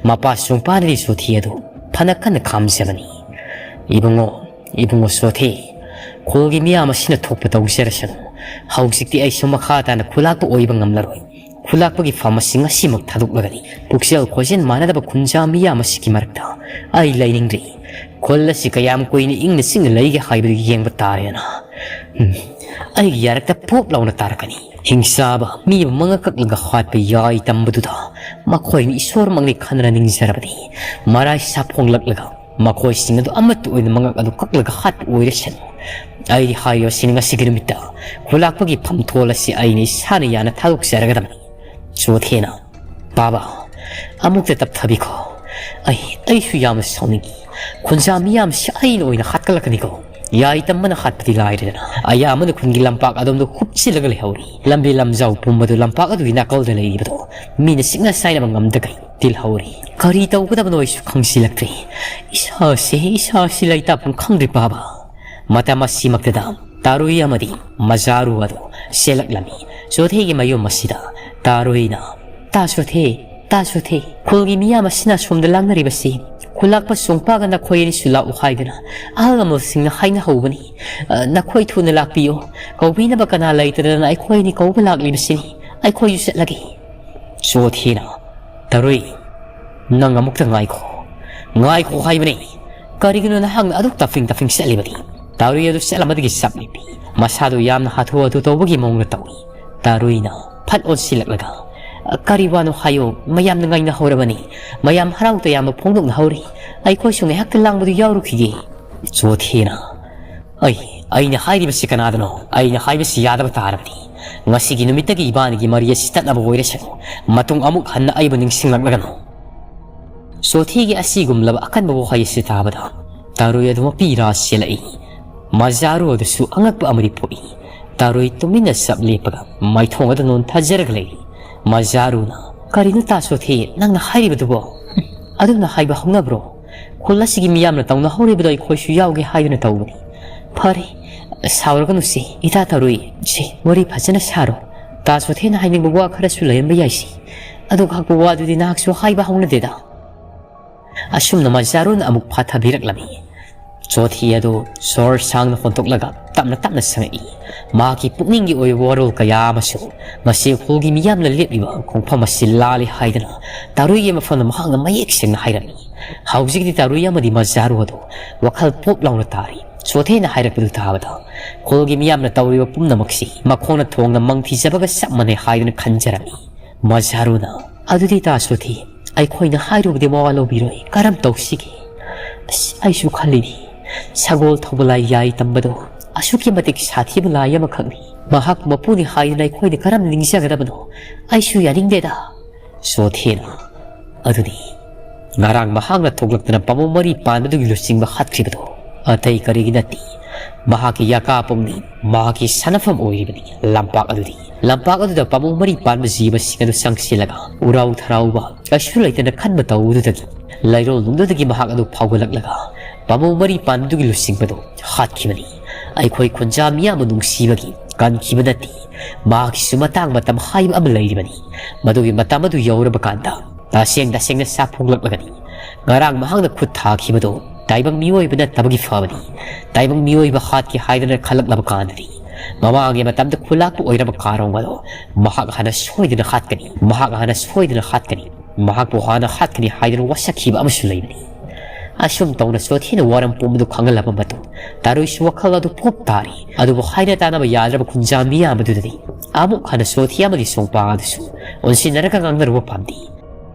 ꯃꯄꯥ ꯁꯣꯡꯄꯥꯅꯗꯤ ꯁꯣꯊꯤ ꯑꯗꯨ ꯐꯅ ꯀꯟꯅ ꯈꯥꯝꯖꯕꯅꯤ꯫ "ꯏꯕꯨꯡꯉꯣ, ꯏꯕꯨꯡꯉꯣ ꯁꯣꯊꯤ, ꯈꯨꯜꯒꯤ ꯃꯤꯌꯥꯝ ꯑꯁꯤꯅ ꯊꯣꯛꯄ ꯇꯧꯖꯔꯁꯅꯨ꯫ ꯍꯧꯖꯤꯛꯇꯤ ꯑꯩꯁꯨ ꯃꯈꯥ ꯇꯥꯅ ꯈꯨꯂꯥꯛꯄ ꯑꯣꯏꯕ ꯉꯝꯂꯔꯣꯏ꯫ ꯈꯨꯂꯥꯛꯄꯒꯤ ꯐꯝ ꯑꯁꯤ ꯉꯁꯤꯃꯛ ꯊꯥꯗꯣꯛꯂꯒꯅꯤ꯫ ꯄꯨꯛꯆꯦꯜ ꯈꯣꯏꯖꯦꯜ ꯃꯥꯟꯅꯗꯕ ꯈꯨꯟꯖꯥ ꯃꯤꯌꯥꯝ ꯑꯁꯤꯒꯤ ꯃꯔꯛꯇ ꯑꯩ ꯂꯩꯅꯤꯡꯗ꯭ꯔꯤ꯫ ꯈꯨꯜ ꯑꯁꯤ ꯀꯌꯥꯝ ꯀꯨꯏꯅ ꯏꯪꯅ ꯆꯤꯛꯅ ꯂꯩꯒꯦ ꯍꯥꯏꯕꯗꯨ ꯌꯦꯡꯕ ꯇꯥꯔꯦꯅ꯫ ꯎꯝ, ꯑꯩꯒꯤ ꯌꯥꯔꯛꯇ ꯄꯣꯞ ꯂꯥꯎꯅ ꯇꯥꯔꯛꯀꯅꯤ꯫ ꯍꯤꯡꯆꯥꯕ ꯃꯤꯕꯨ ꯃꯉꯛ ꯀꯛꯂꯒ ꯍꯥꯠꯄ ꯌꯥꯏ ꯇꯝꯕꯗꯨꯗ ꯃꯈꯣꯏꯅ ꯏꯁꯣꯔꯃꯛꯅꯤ ꯈꯟꯗꯅ ꯅꯤꯡꯖꯔꯕꯗꯤ ꯃꯔꯥꯏ ꯁꯥꯐꯣꯡꯂꯛꯂꯒ ꯃꯈꯣꯏꯁꯤꯡ ꯑꯗꯨ ꯑꯃꯠꯇ ꯑꯣꯏꯅ ꯃꯉꯛ ꯑꯗꯨ ꯀꯛꯂꯒ ꯍꯥꯠꯄ ꯑꯣꯏꯔꯁꯅꯨ꯫ ꯑꯩꯗꯤ ꯍꯥꯏꯔꯤꯕꯁꯤꯅꯤ ꯉꯁꯤꯒꯤ ꯅꯨꯃꯤꯠꯇ ꯈꯨꯂꯥꯛꯄꯒꯤ ꯐꯝꯊꯣꯜ ꯑꯁꯤ ꯑꯩꯅ ꯏꯁꯥꯅ ꯌꯥꯅ ꯊꯥꯗꯣꯛꯆꯔꯒꯗꯕꯅꯤ"꯫ ꯆꯣꯊꯦꯅ, "ꯕꯥꯕꯥ, ꯑꯃꯨꯛꯇ ꯇꯞꯊꯕꯤꯈꯣ꯫ ꯑꯩ, ꯑꯩꯁꯨ ꯌꯥꯝꯅ ꯁꯥꯎꯅꯤꯡꯏ꯫ ꯈꯨꯟꯖꯥ ꯃꯤꯌꯥꯝꯁꯤ ꯑꯩꯅ ꯑꯣꯏꯅ ꯍꯥꯠꯀꯠꯂꯛꯀꯅꯤꯀꯣ꯫ ꯌꯥꯏ ꯇꯝꯕꯅ ꯍꯥꯠꯄꯗꯤ ꯂꯥꯏꯔꯗꯅ, ꯑꯌꯥꯝꯕꯅ ꯈꯨꯟꯒꯤ ꯂꯝꯄꯥꯛ ꯑꯗꯣꯝꯗ ꯍꯨꯞꯆꯤꯜꯂꯒ ꯂꯩꯍꯧꯔꯤ꯫ ꯂꯝꯕꯤ ꯂꯝꯖꯥꯎ ꯄꯨꯝꯕꯗꯨ ꯂꯝꯄꯥꯛ ꯑꯗꯨꯒꯤ ꯅꯥꯀꯜꯗ ꯂꯩꯔꯤꯕꯗꯣ ꯃꯤꯅ ꯆꯤꯛꯅ ꯁꯥꯏꯅꯕ ꯉꯝꯗꯒꯩ ꯇꯤꯜꯍꯧꯔꯤ꯫ ꯀꯔꯤ ꯇꯧꯒꯗꯕꯅꯣ ꯑꯩꯁꯨ ꯈꯪꯁꯤꯜꯂꯛꯇ꯭ꯔꯦ꯫ ꯏꯁꯥꯁꯦ, ꯏꯁꯥꯁꯤ ꯂꯩꯇꯥꯐꯝ ꯈꯪꯗ꯭ꯔꯦ ꯕꯥꯕꯥ"꯫ ꯃꯇꯝ ꯑꯁꯤꯃꯛꯇꯗ ꯇꯥꯔꯨꯏ ꯑꯃꯗꯤ ꯃꯖꯥꯔꯨ ꯑꯗꯨ ꯆꯦꯜꯂꯛꯂꯝꯃꯤ꯫ ꯆꯣꯊꯦꯒꯤ ꯃꯌꯨꯝ ꯑꯁꯤꯗ ꯇꯥꯔꯨꯏꯅ, "ꯇꯥ ꯆꯣꯊꯦ, ꯇꯥ ꯆꯣꯊꯦ, ꯈꯨꯜꯒꯤ ꯃꯤꯌꯥꯝ ꯑꯁꯤꯅ ꯑꯁꯣꯝꯗ ꯂꯥꯡꯅꯔꯤꯕꯁꯤ ꯈꯨꯂꯥꯛꯄ ꯁꯣꯡꯄꯥꯒ ꯅꯈꯣꯏ ꯑꯅꯤꯁꯨ ꯂꯥꯛꯎ ꯍꯥꯏꯗꯅ ꯑꯍꯜ ꯂꯃꯟꯁꯤꯡꯅ ꯍꯥꯏꯅꯍꯧꯕꯅꯤ꯫ ꯑ, ꯅꯈꯣꯏ ꯊꯨꯅ ꯂꯥꯛꯄꯤꯌꯨ꯫ ꯀꯧꯕꯤꯅꯕ ꯀꯅꯥ ꯂꯩꯇꯗꯅ ꯑꯩꯈꯣꯏ ꯑꯅꯤ ꯀꯧꯕ ꯂꯥꯛꯂꯤꯕꯁꯤꯅꯤ꯫ ꯑꯩꯈꯣꯏꯁꯨ ꯆꯠꯂꯒꯦ"꯫ ꯆꯣꯊꯦꯅ, "ꯇꯥꯔꯨꯏ, ꯅꯪ ꯑꯃꯨꯛꯇ ꯉꯥꯏꯈꯣ꯫ ꯉꯥꯏꯈꯣ ꯍꯥꯏꯕꯅꯤ꯫ ꯀꯔꯤꯒꯤꯅꯣ ꯅꯍꯥꯛꯅ ꯑꯗꯨꯛ ꯇꯞꯐꯤꯡ ꯇꯞꯐꯤꯡ ꯆꯠꯂꯤꯕꯗꯤ?" ꯇꯥꯔꯨꯏ ꯑꯗꯨ ꯆꯠꯂꯝꯕꯗꯒꯤ ꯆꯞ ꯂꯦꯞꯄꯤ꯫ ꯃꯁꯥꯗꯨ ꯌꯥꯝꯅ ꯍꯥꯊꯨ ꯍꯥꯊꯨ ꯇꯧꯕꯒꯤ ꯃꯑꯣꯡꯗ ꯇꯧꯏ꯫ ꯇꯥꯔꯨꯏꯅ ꯐꯠ ꯑꯣꯟꯁꯤꯜꯂꯛꯂꯒ, "ꯀꯔꯤ ꯋꯥꯅꯣ ꯍꯥꯏꯌꯣ, ꯃꯌꯥꯝꯅ ꯉꯥꯏꯅꯍꯧꯔꯕꯅꯤ꯫ ꯃꯌꯥꯝ ꯍꯔꯥꯎ ꯇꯌꯥꯝꯕ ꯐꯣꯡꯗꯣꯛꯅꯍꯧꯔꯤ꯫ ꯑꯩꯈꯣꯏꯁꯨ ꯉꯥꯏꯍꯥꯛꯇ ꯂꯥꯡꯕꯗꯨ ꯌꯥꯎꯔꯨꯈꯤꯒꯦ"꯫ ꯆꯣꯊꯦꯅ, "ꯑꯩ, ꯑꯩꯅ ꯍꯥꯏꯔꯤꯕꯁꯤ ꯀꯅꯥꯗꯅꯣ? ꯑꯩꯅ ꯍꯥꯏꯕꯁꯤ ꯌꯥꯗꯕ ꯇꯥꯔꯕꯗꯤ꯫ ꯉꯁꯤꯒꯤ ꯅꯨꯃꯤꯠꯇꯒꯤ ꯏꯕꯥꯅꯤꯒꯤ ꯃꯔꯤ ꯑꯁꯤ ꯇꯠꯅꯕ ꯑꯣꯏꯔꯁꯅꯨ꯫ ꯃꯇꯨꯡ ꯑꯃꯨꯛ ꯍꯟꯅ ꯑꯩꯕꯨ ꯅꯤꯡꯁꯤꯡꯂꯛꯂꯒꯅꯨ"꯫ ꯆꯣꯊꯦꯒꯤ ꯑꯁꯤꯒꯨꯝꯂꯕ ꯑꯀꯟꯕ ꯋꯥꯍꯩ ꯑꯁꯤ ꯇꯥꯕꯗ ꯇꯥꯔꯨꯏ ꯑꯗꯨ ꯃꯄꯤ ꯏꯔꯥ ꯆꯦꯜꯂꯛꯏ꯫ ꯃꯖꯥꯔꯨ ꯑꯗꯨꯁꯨ ꯑꯉꯛꯄ ꯑꯃꯗꯤ ꯄꯣꯛꯏ꯫ ꯇꯥꯔꯨꯏ ꯇꯨꯃꯤꯟꯅ ꯆꯞ ꯂꯦꯞꯄꯒ ꯃꯥꯏꯊꯣꯡ ꯑꯗꯨ ꯅꯣꯟꯊꯖꯔꯒ ꯂꯩꯔꯤ꯫ ꯃꯖꯥꯔꯨꯅ, "ꯀꯔꯤꯅꯣ ꯇꯥ ꯆꯣꯊꯦ, ꯅꯪꯅ ꯍꯥꯏꯔꯤꯕꯗꯨꯕꯣ? ꯑꯗꯨꯝꯅ ꯍꯥꯏꯕ ꯍꯧꯅꯕ꯭ꯔꯣ? ꯈꯨꯜ ꯑꯁꯤꯒꯤ ꯃꯤꯌꯥꯝꯅ ꯇꯧꯅꯍꯧꯔꯤꯕꯗꯣ ꯑꯩꯈꯣꯏꯁꯨ ꯌꯥꯎꯒꯦ ꯍꯥꯏꯗꯨꯅ ꯇꯧꯕꯅꯤ꯫ "ꯐꯔꯦ, ꯁꯥꯎꯔꯒꯅꯨꯁꯦ, ꯏꯇꯥ ꯇꯔꯨꯏ꯫ ꯁꯦ, ꯋꯥꯔꯤ ꯐꯖꯅ ꯁꯥꯔꯣ꯫ ꯇꯥ ꯆꯣꯊꯦꯅ ꯍꯥꯏꯅꯤꯡꯕ ꯋꯥ ꯈꯔꯁꯨ ꯂꯩꯔꯝꯕ ꯌꯥꯏꯁꯦ꯫ ꯑꯗꯨꯒ ꯍꯥꯛꯄ ꯋꯥꯗꯨꯗꯤ ꯅꯍꯥꯛꯁꯨ ꯍꯥꯏꯕ ꯍꯧꯅꯗꯦꯗ꯫" ꯑꯁꯨꯝꯅ ꯃꯖꯥꯔꯨꯅ ꯑꯃꯨꯛ ꯐꯥꯊꯕꯤꯔꯛꯂꯝꯃꯤ꯫ ꯆꯣꯊꯦ ꯑꯗꯨ ꯁꯣꯔ ꯁꯥꯡꯅ ꯍꯣꯟꯊꯣꯛꯂꯒ ꯇꯞꯅ ꯇꯞꯅ ꯁꯪꯉꯛꯏ꯫ ꯃꯍꯥꯛꯀꯤ ꯄꯨꯛꯅꯤꯡꯒꯤ ꯑꯣꯏꯕ ꯋꯥꯔꯣꯜ ꯀꯌꯥ ꯑꯃꯁꯨ ꯃꯁꯤ ꯎꯈ꯭ꯔꯨꯜꯒꯤ ꯃꯤꯌꯥꯝꯅ ꯂꯦꯞꯂꯤꯕ ꯈꯣꯡꯐꯝ ꯑꯁꯤ ꯂꯥꯜꯂꯤ ꯍꯥꯏꯗꯅ ꯇꯥꯔꯨꯏꯒꯤ ꯃꯐꯝꯗ ꯃꯍꯥꯛꯅ ꯃꯌꯦꯛ ꯁꯦꯡꯅ ꯍꯥꯏꯔꯝꯃꯤ꯫ ꯍꯧꯖꯤꯛꯇꯤ ꯇꯥꯔꯨꯏ ꯑꯃꯗꯤ ꯃꯖꯥꯔꯨ ꯑꯗꯨ ꯋꯥꯈꯜ ꯄꯣꯞ ꯂꯥꯎꯅ ꯇꯥꯔꯤ꯫ ꯆꯣꯊꯦꯅ ꯍꯥꯏꯔꯛꯄꯗꯨ ꯇꯥꯕꯗ ꯎꯈ꯭ꯔꯨꯜꯒꯤ ꯃꯤꯌꯥꯝꯅ ꯇꯧꯔꯤꯕ ꯄꯨꯝꯅꯃꯛꯁꯤ ꯃꯈꯣꯡꯅ ꯊꯣꯡꯅ ꯃꯪ ꯊꯤꯖꯕꯒ ꯆꯞ ꯃꯥꯟꯅꯩ ꯍꯥꯏꯗꯨꯅ ꯈꯟꯖꯔꯝꯃꯤ꯫ ꯃꯖꯥꯔꯨꯅ, "ꯑꯗꯨꯗꯤ ꯇꯥ ꯆꯣꯊꯦ, ꯑꯩꯈꯣꯏꯅ ꯍꯥꯏꯔꯨꯕꯗꯤ ꯃꯋꯥ ꯂꯧꯕꯤꯔꯣꯏ, ꯀꯔꯝ ꯇꯧꯁꯤꯒꯦ?" "ꯑꯁ, ꯑꯩꯁꯨ ꯈꯜꯂꯤꯅꯤ, ꯁꯒꯣꯜ ꯊꯧꯕ ꯂꯥꯏ ꯌꯥꯏ ꯇꯝꯕꯗꯣ ꯑꯁꯨꯛꯀꯤ ꯃꯇꯤꯛ ꯁꯥꯊꯤꯕ ꯂꯥꯏ ꯑꯃꯈꯛꯅꯤ꯫ ꯃꯍꯥꯛꯄꯨ ꯃꯄꯨꯅꯤ ꯍꯥꯏꯗꯨꯅ ꯑꯩꯈꯣꯏꯅ ꯀꯔꯝ ꯅꯤꯡꯖꯒꯗꯕꯅꯣ? ꯑꯩꯁꯨ ꯌꯥꯅꯤꯡꯗꯦꯗ꯫" ꯆꯣꯊꯦꯅ, "ꯑꯗꯨꯗꯤ ꯉꯔꯥꯡ ꯃꯍꯥꯛꯅ ꯊꯣꯛꯂꯛꯇꯅ ꯄꯥꯝꯕꯣꯝ ꯃꯔꯤ ꯄꯥꯟꯕꯗꯨꯒꯤ ꯂꯨꯆꯤꯡꯕ ꯍꯥꯠꯈꯤꯕꯗꯣ ꯑꯇꯩ ꯀꯔꯤꯒꯤ ꯅꯠꯇꯦ, ꯃꯍꯥꯛꯀꯤ ꯌꯥꯀꯥ ꯄꯨꯡꯅꯤ, ꯃꯍꯥꯛꯀꯤ ꯁꯥꯟꯅꯐꯝ ꯑꯣꯏꯔꯤꯕꯅꯤ꯫ ꯂꯝꯄꯥꯛ ꯑꯗꯨꯗꯤ, ꯂꯝꯄꯥꯛ ꯑꯗꯨꯗ ꯄꯥꯝꯕꯣꯝ ꯃꯔꯤ ꯄꯥꯟꯕ ꯖꯤꯕꯁꯤꯡ ꯑꯗꯨ ꯆꯪꯁꯤꯜꯂꯒ ꯎꯔꯥꯎ ꯊꯔꯥꯎꯕ ꯀꯩꯁꯨ ꯂꯩꯇꯅ ꯈꯟꯕ ꯇꯧꯕꯗꯨꯗꯒꯤ ꯂꯩꯔꯣꯜ ꯅꯨꯡꯗꯨꯗꯒꯤ ꯃꯍꯥꯛ ꯑꯗꯨ ꯐꯥꯎꯒꯠꯂꯛꯂꯒ ꯄꯥꯝꯕꯣꯝ ꯃꯔꯤ ꯄꯥꯟꯕꯗꯨꯒꯤ ꯂꯨꯆꯤꯡꯕꯗꯨ ꯍꯥꯠꯈꯤꯕꯅꯤ꯫ ꯑꯩꯈꯣꯏ ꯈꯨꯟꯖꯥ ꯃꯤꯌꯥꯝꯕꯨ ꯅꯨꯡꯁꯤꯕꯒꯤ ꯀꯟꯈꯤꯕ ꯅꯠꯇꯦ, ꯃꯍꯥꯛꯀꯤꯁꯨ ꯃꯇꯥꯡ ꯃꯇꯝ ꯍꯥꯏꯕ ꯑꯃ ꯂꯩꯔꯤꯕꯅꯤ꯫ ꯃꯗꯨꯒꯤ ꯃꯇꯝ ꯑꯗꯨ ꯌꯧꯔꯕ ꯀꯥꯟꯗ ꯇꯁꯦꯡ ꯇꯁꯦꯡꯅ ꯆꯥꯛ ꯐꯣꯡꯂꯛꯂꯒꯅꯤ꯫ ꯉꯔꯥꯡ ꯃꯍꯥꯛꯅ ꯈꯨꯠ ꯊꯥꯈꯤꯕꯗꯨ ꯇꯥꯏꯕꯪ ꯃꯤꯑꯣꯏꯕ ꯅꯠꯇꯕꯒꯤ ꯐꯕꯅꯤ꯫ ꯇꯥꯏꯕꯪ ꯃꯤꯑꯣꯏꯕ ꯍꯥꯠꯀꯦ ꯍꯥꯏꯗꯅ ꯈꯜꯂꯛꯂꯕ ꯀꯥꯟꯗꯗꯤ ꯃꯃꯥꯡꯒꯤ ꯃꯇꯝꯗ ꯈꯨꯂꯥꯛꯄ ꯑꯣꯏꯔꯕ ꯀꯥꯔꯣꯡ ꯑꯗꯣ ꯃꯍꯥꯛ ꯍꯥꯟꯅ ꯁꯣꯏꯗꯅ ꯍꯥꯠꯀꯅꯤ, ꯃꯍꯥꯛ ꯍꯥꯟꯅ ꯁꯣꯏꯗꯅ ꯍꯥꯠꯀꯅꯤ, ꯃꯍꯥꯛꯄꯨ ꯍꯥꯟꯅ ꯍꯥꯠꯀꯅꯤ ꯍꯥꯏꯗꯨꯅ ꯋꯥꯁꯛꯈꯤꯕ ꯑꯃꯁꯨ ꯂꯩꯕꯅꯤ꯫" ꯑꯁꯨꯝ ꯇꯧꯅ ꯆꯣꯊꯦꯅ ꯋꯥꯔꯝ ꯄꯨꯝꯕꯗꯨ ꯈꯪꯍꯜꯂꯕ ꯃꯇꯨꯡ ꯇꯥꯔꯨꯏꯁꯨ ꯋꯥꯈꯜ ꯑꯗꯨ ꯄꯣꯞ ꯇꯥꯔꯤ꯫ ꯑꯗꯨꯕꯨ ꯍꯥꯏꯅ ꯇꯥꯅꯕ ꯌꯥꯗ꯭ꯔꯕ ꯈꯨꯟꯖꯥ ꯃꯤꯌꯥꯝ ꯑꯗꯨꯗꯗꯤ ꯑꯃꯨꯛ ꯍꯟꯅ ꯆꯣꯊꯦ ꯑꯃꯗꯤ ꯁꯣꯡꯄꯥ ꯑꯗꯨꯁꯨ ꯑꯣꯟꯁꯤꯟꯅꯔꯒ ꯉꯥꯡꯅꯔꯨꯕ ꯄꯥꯝꯗꯦ꯫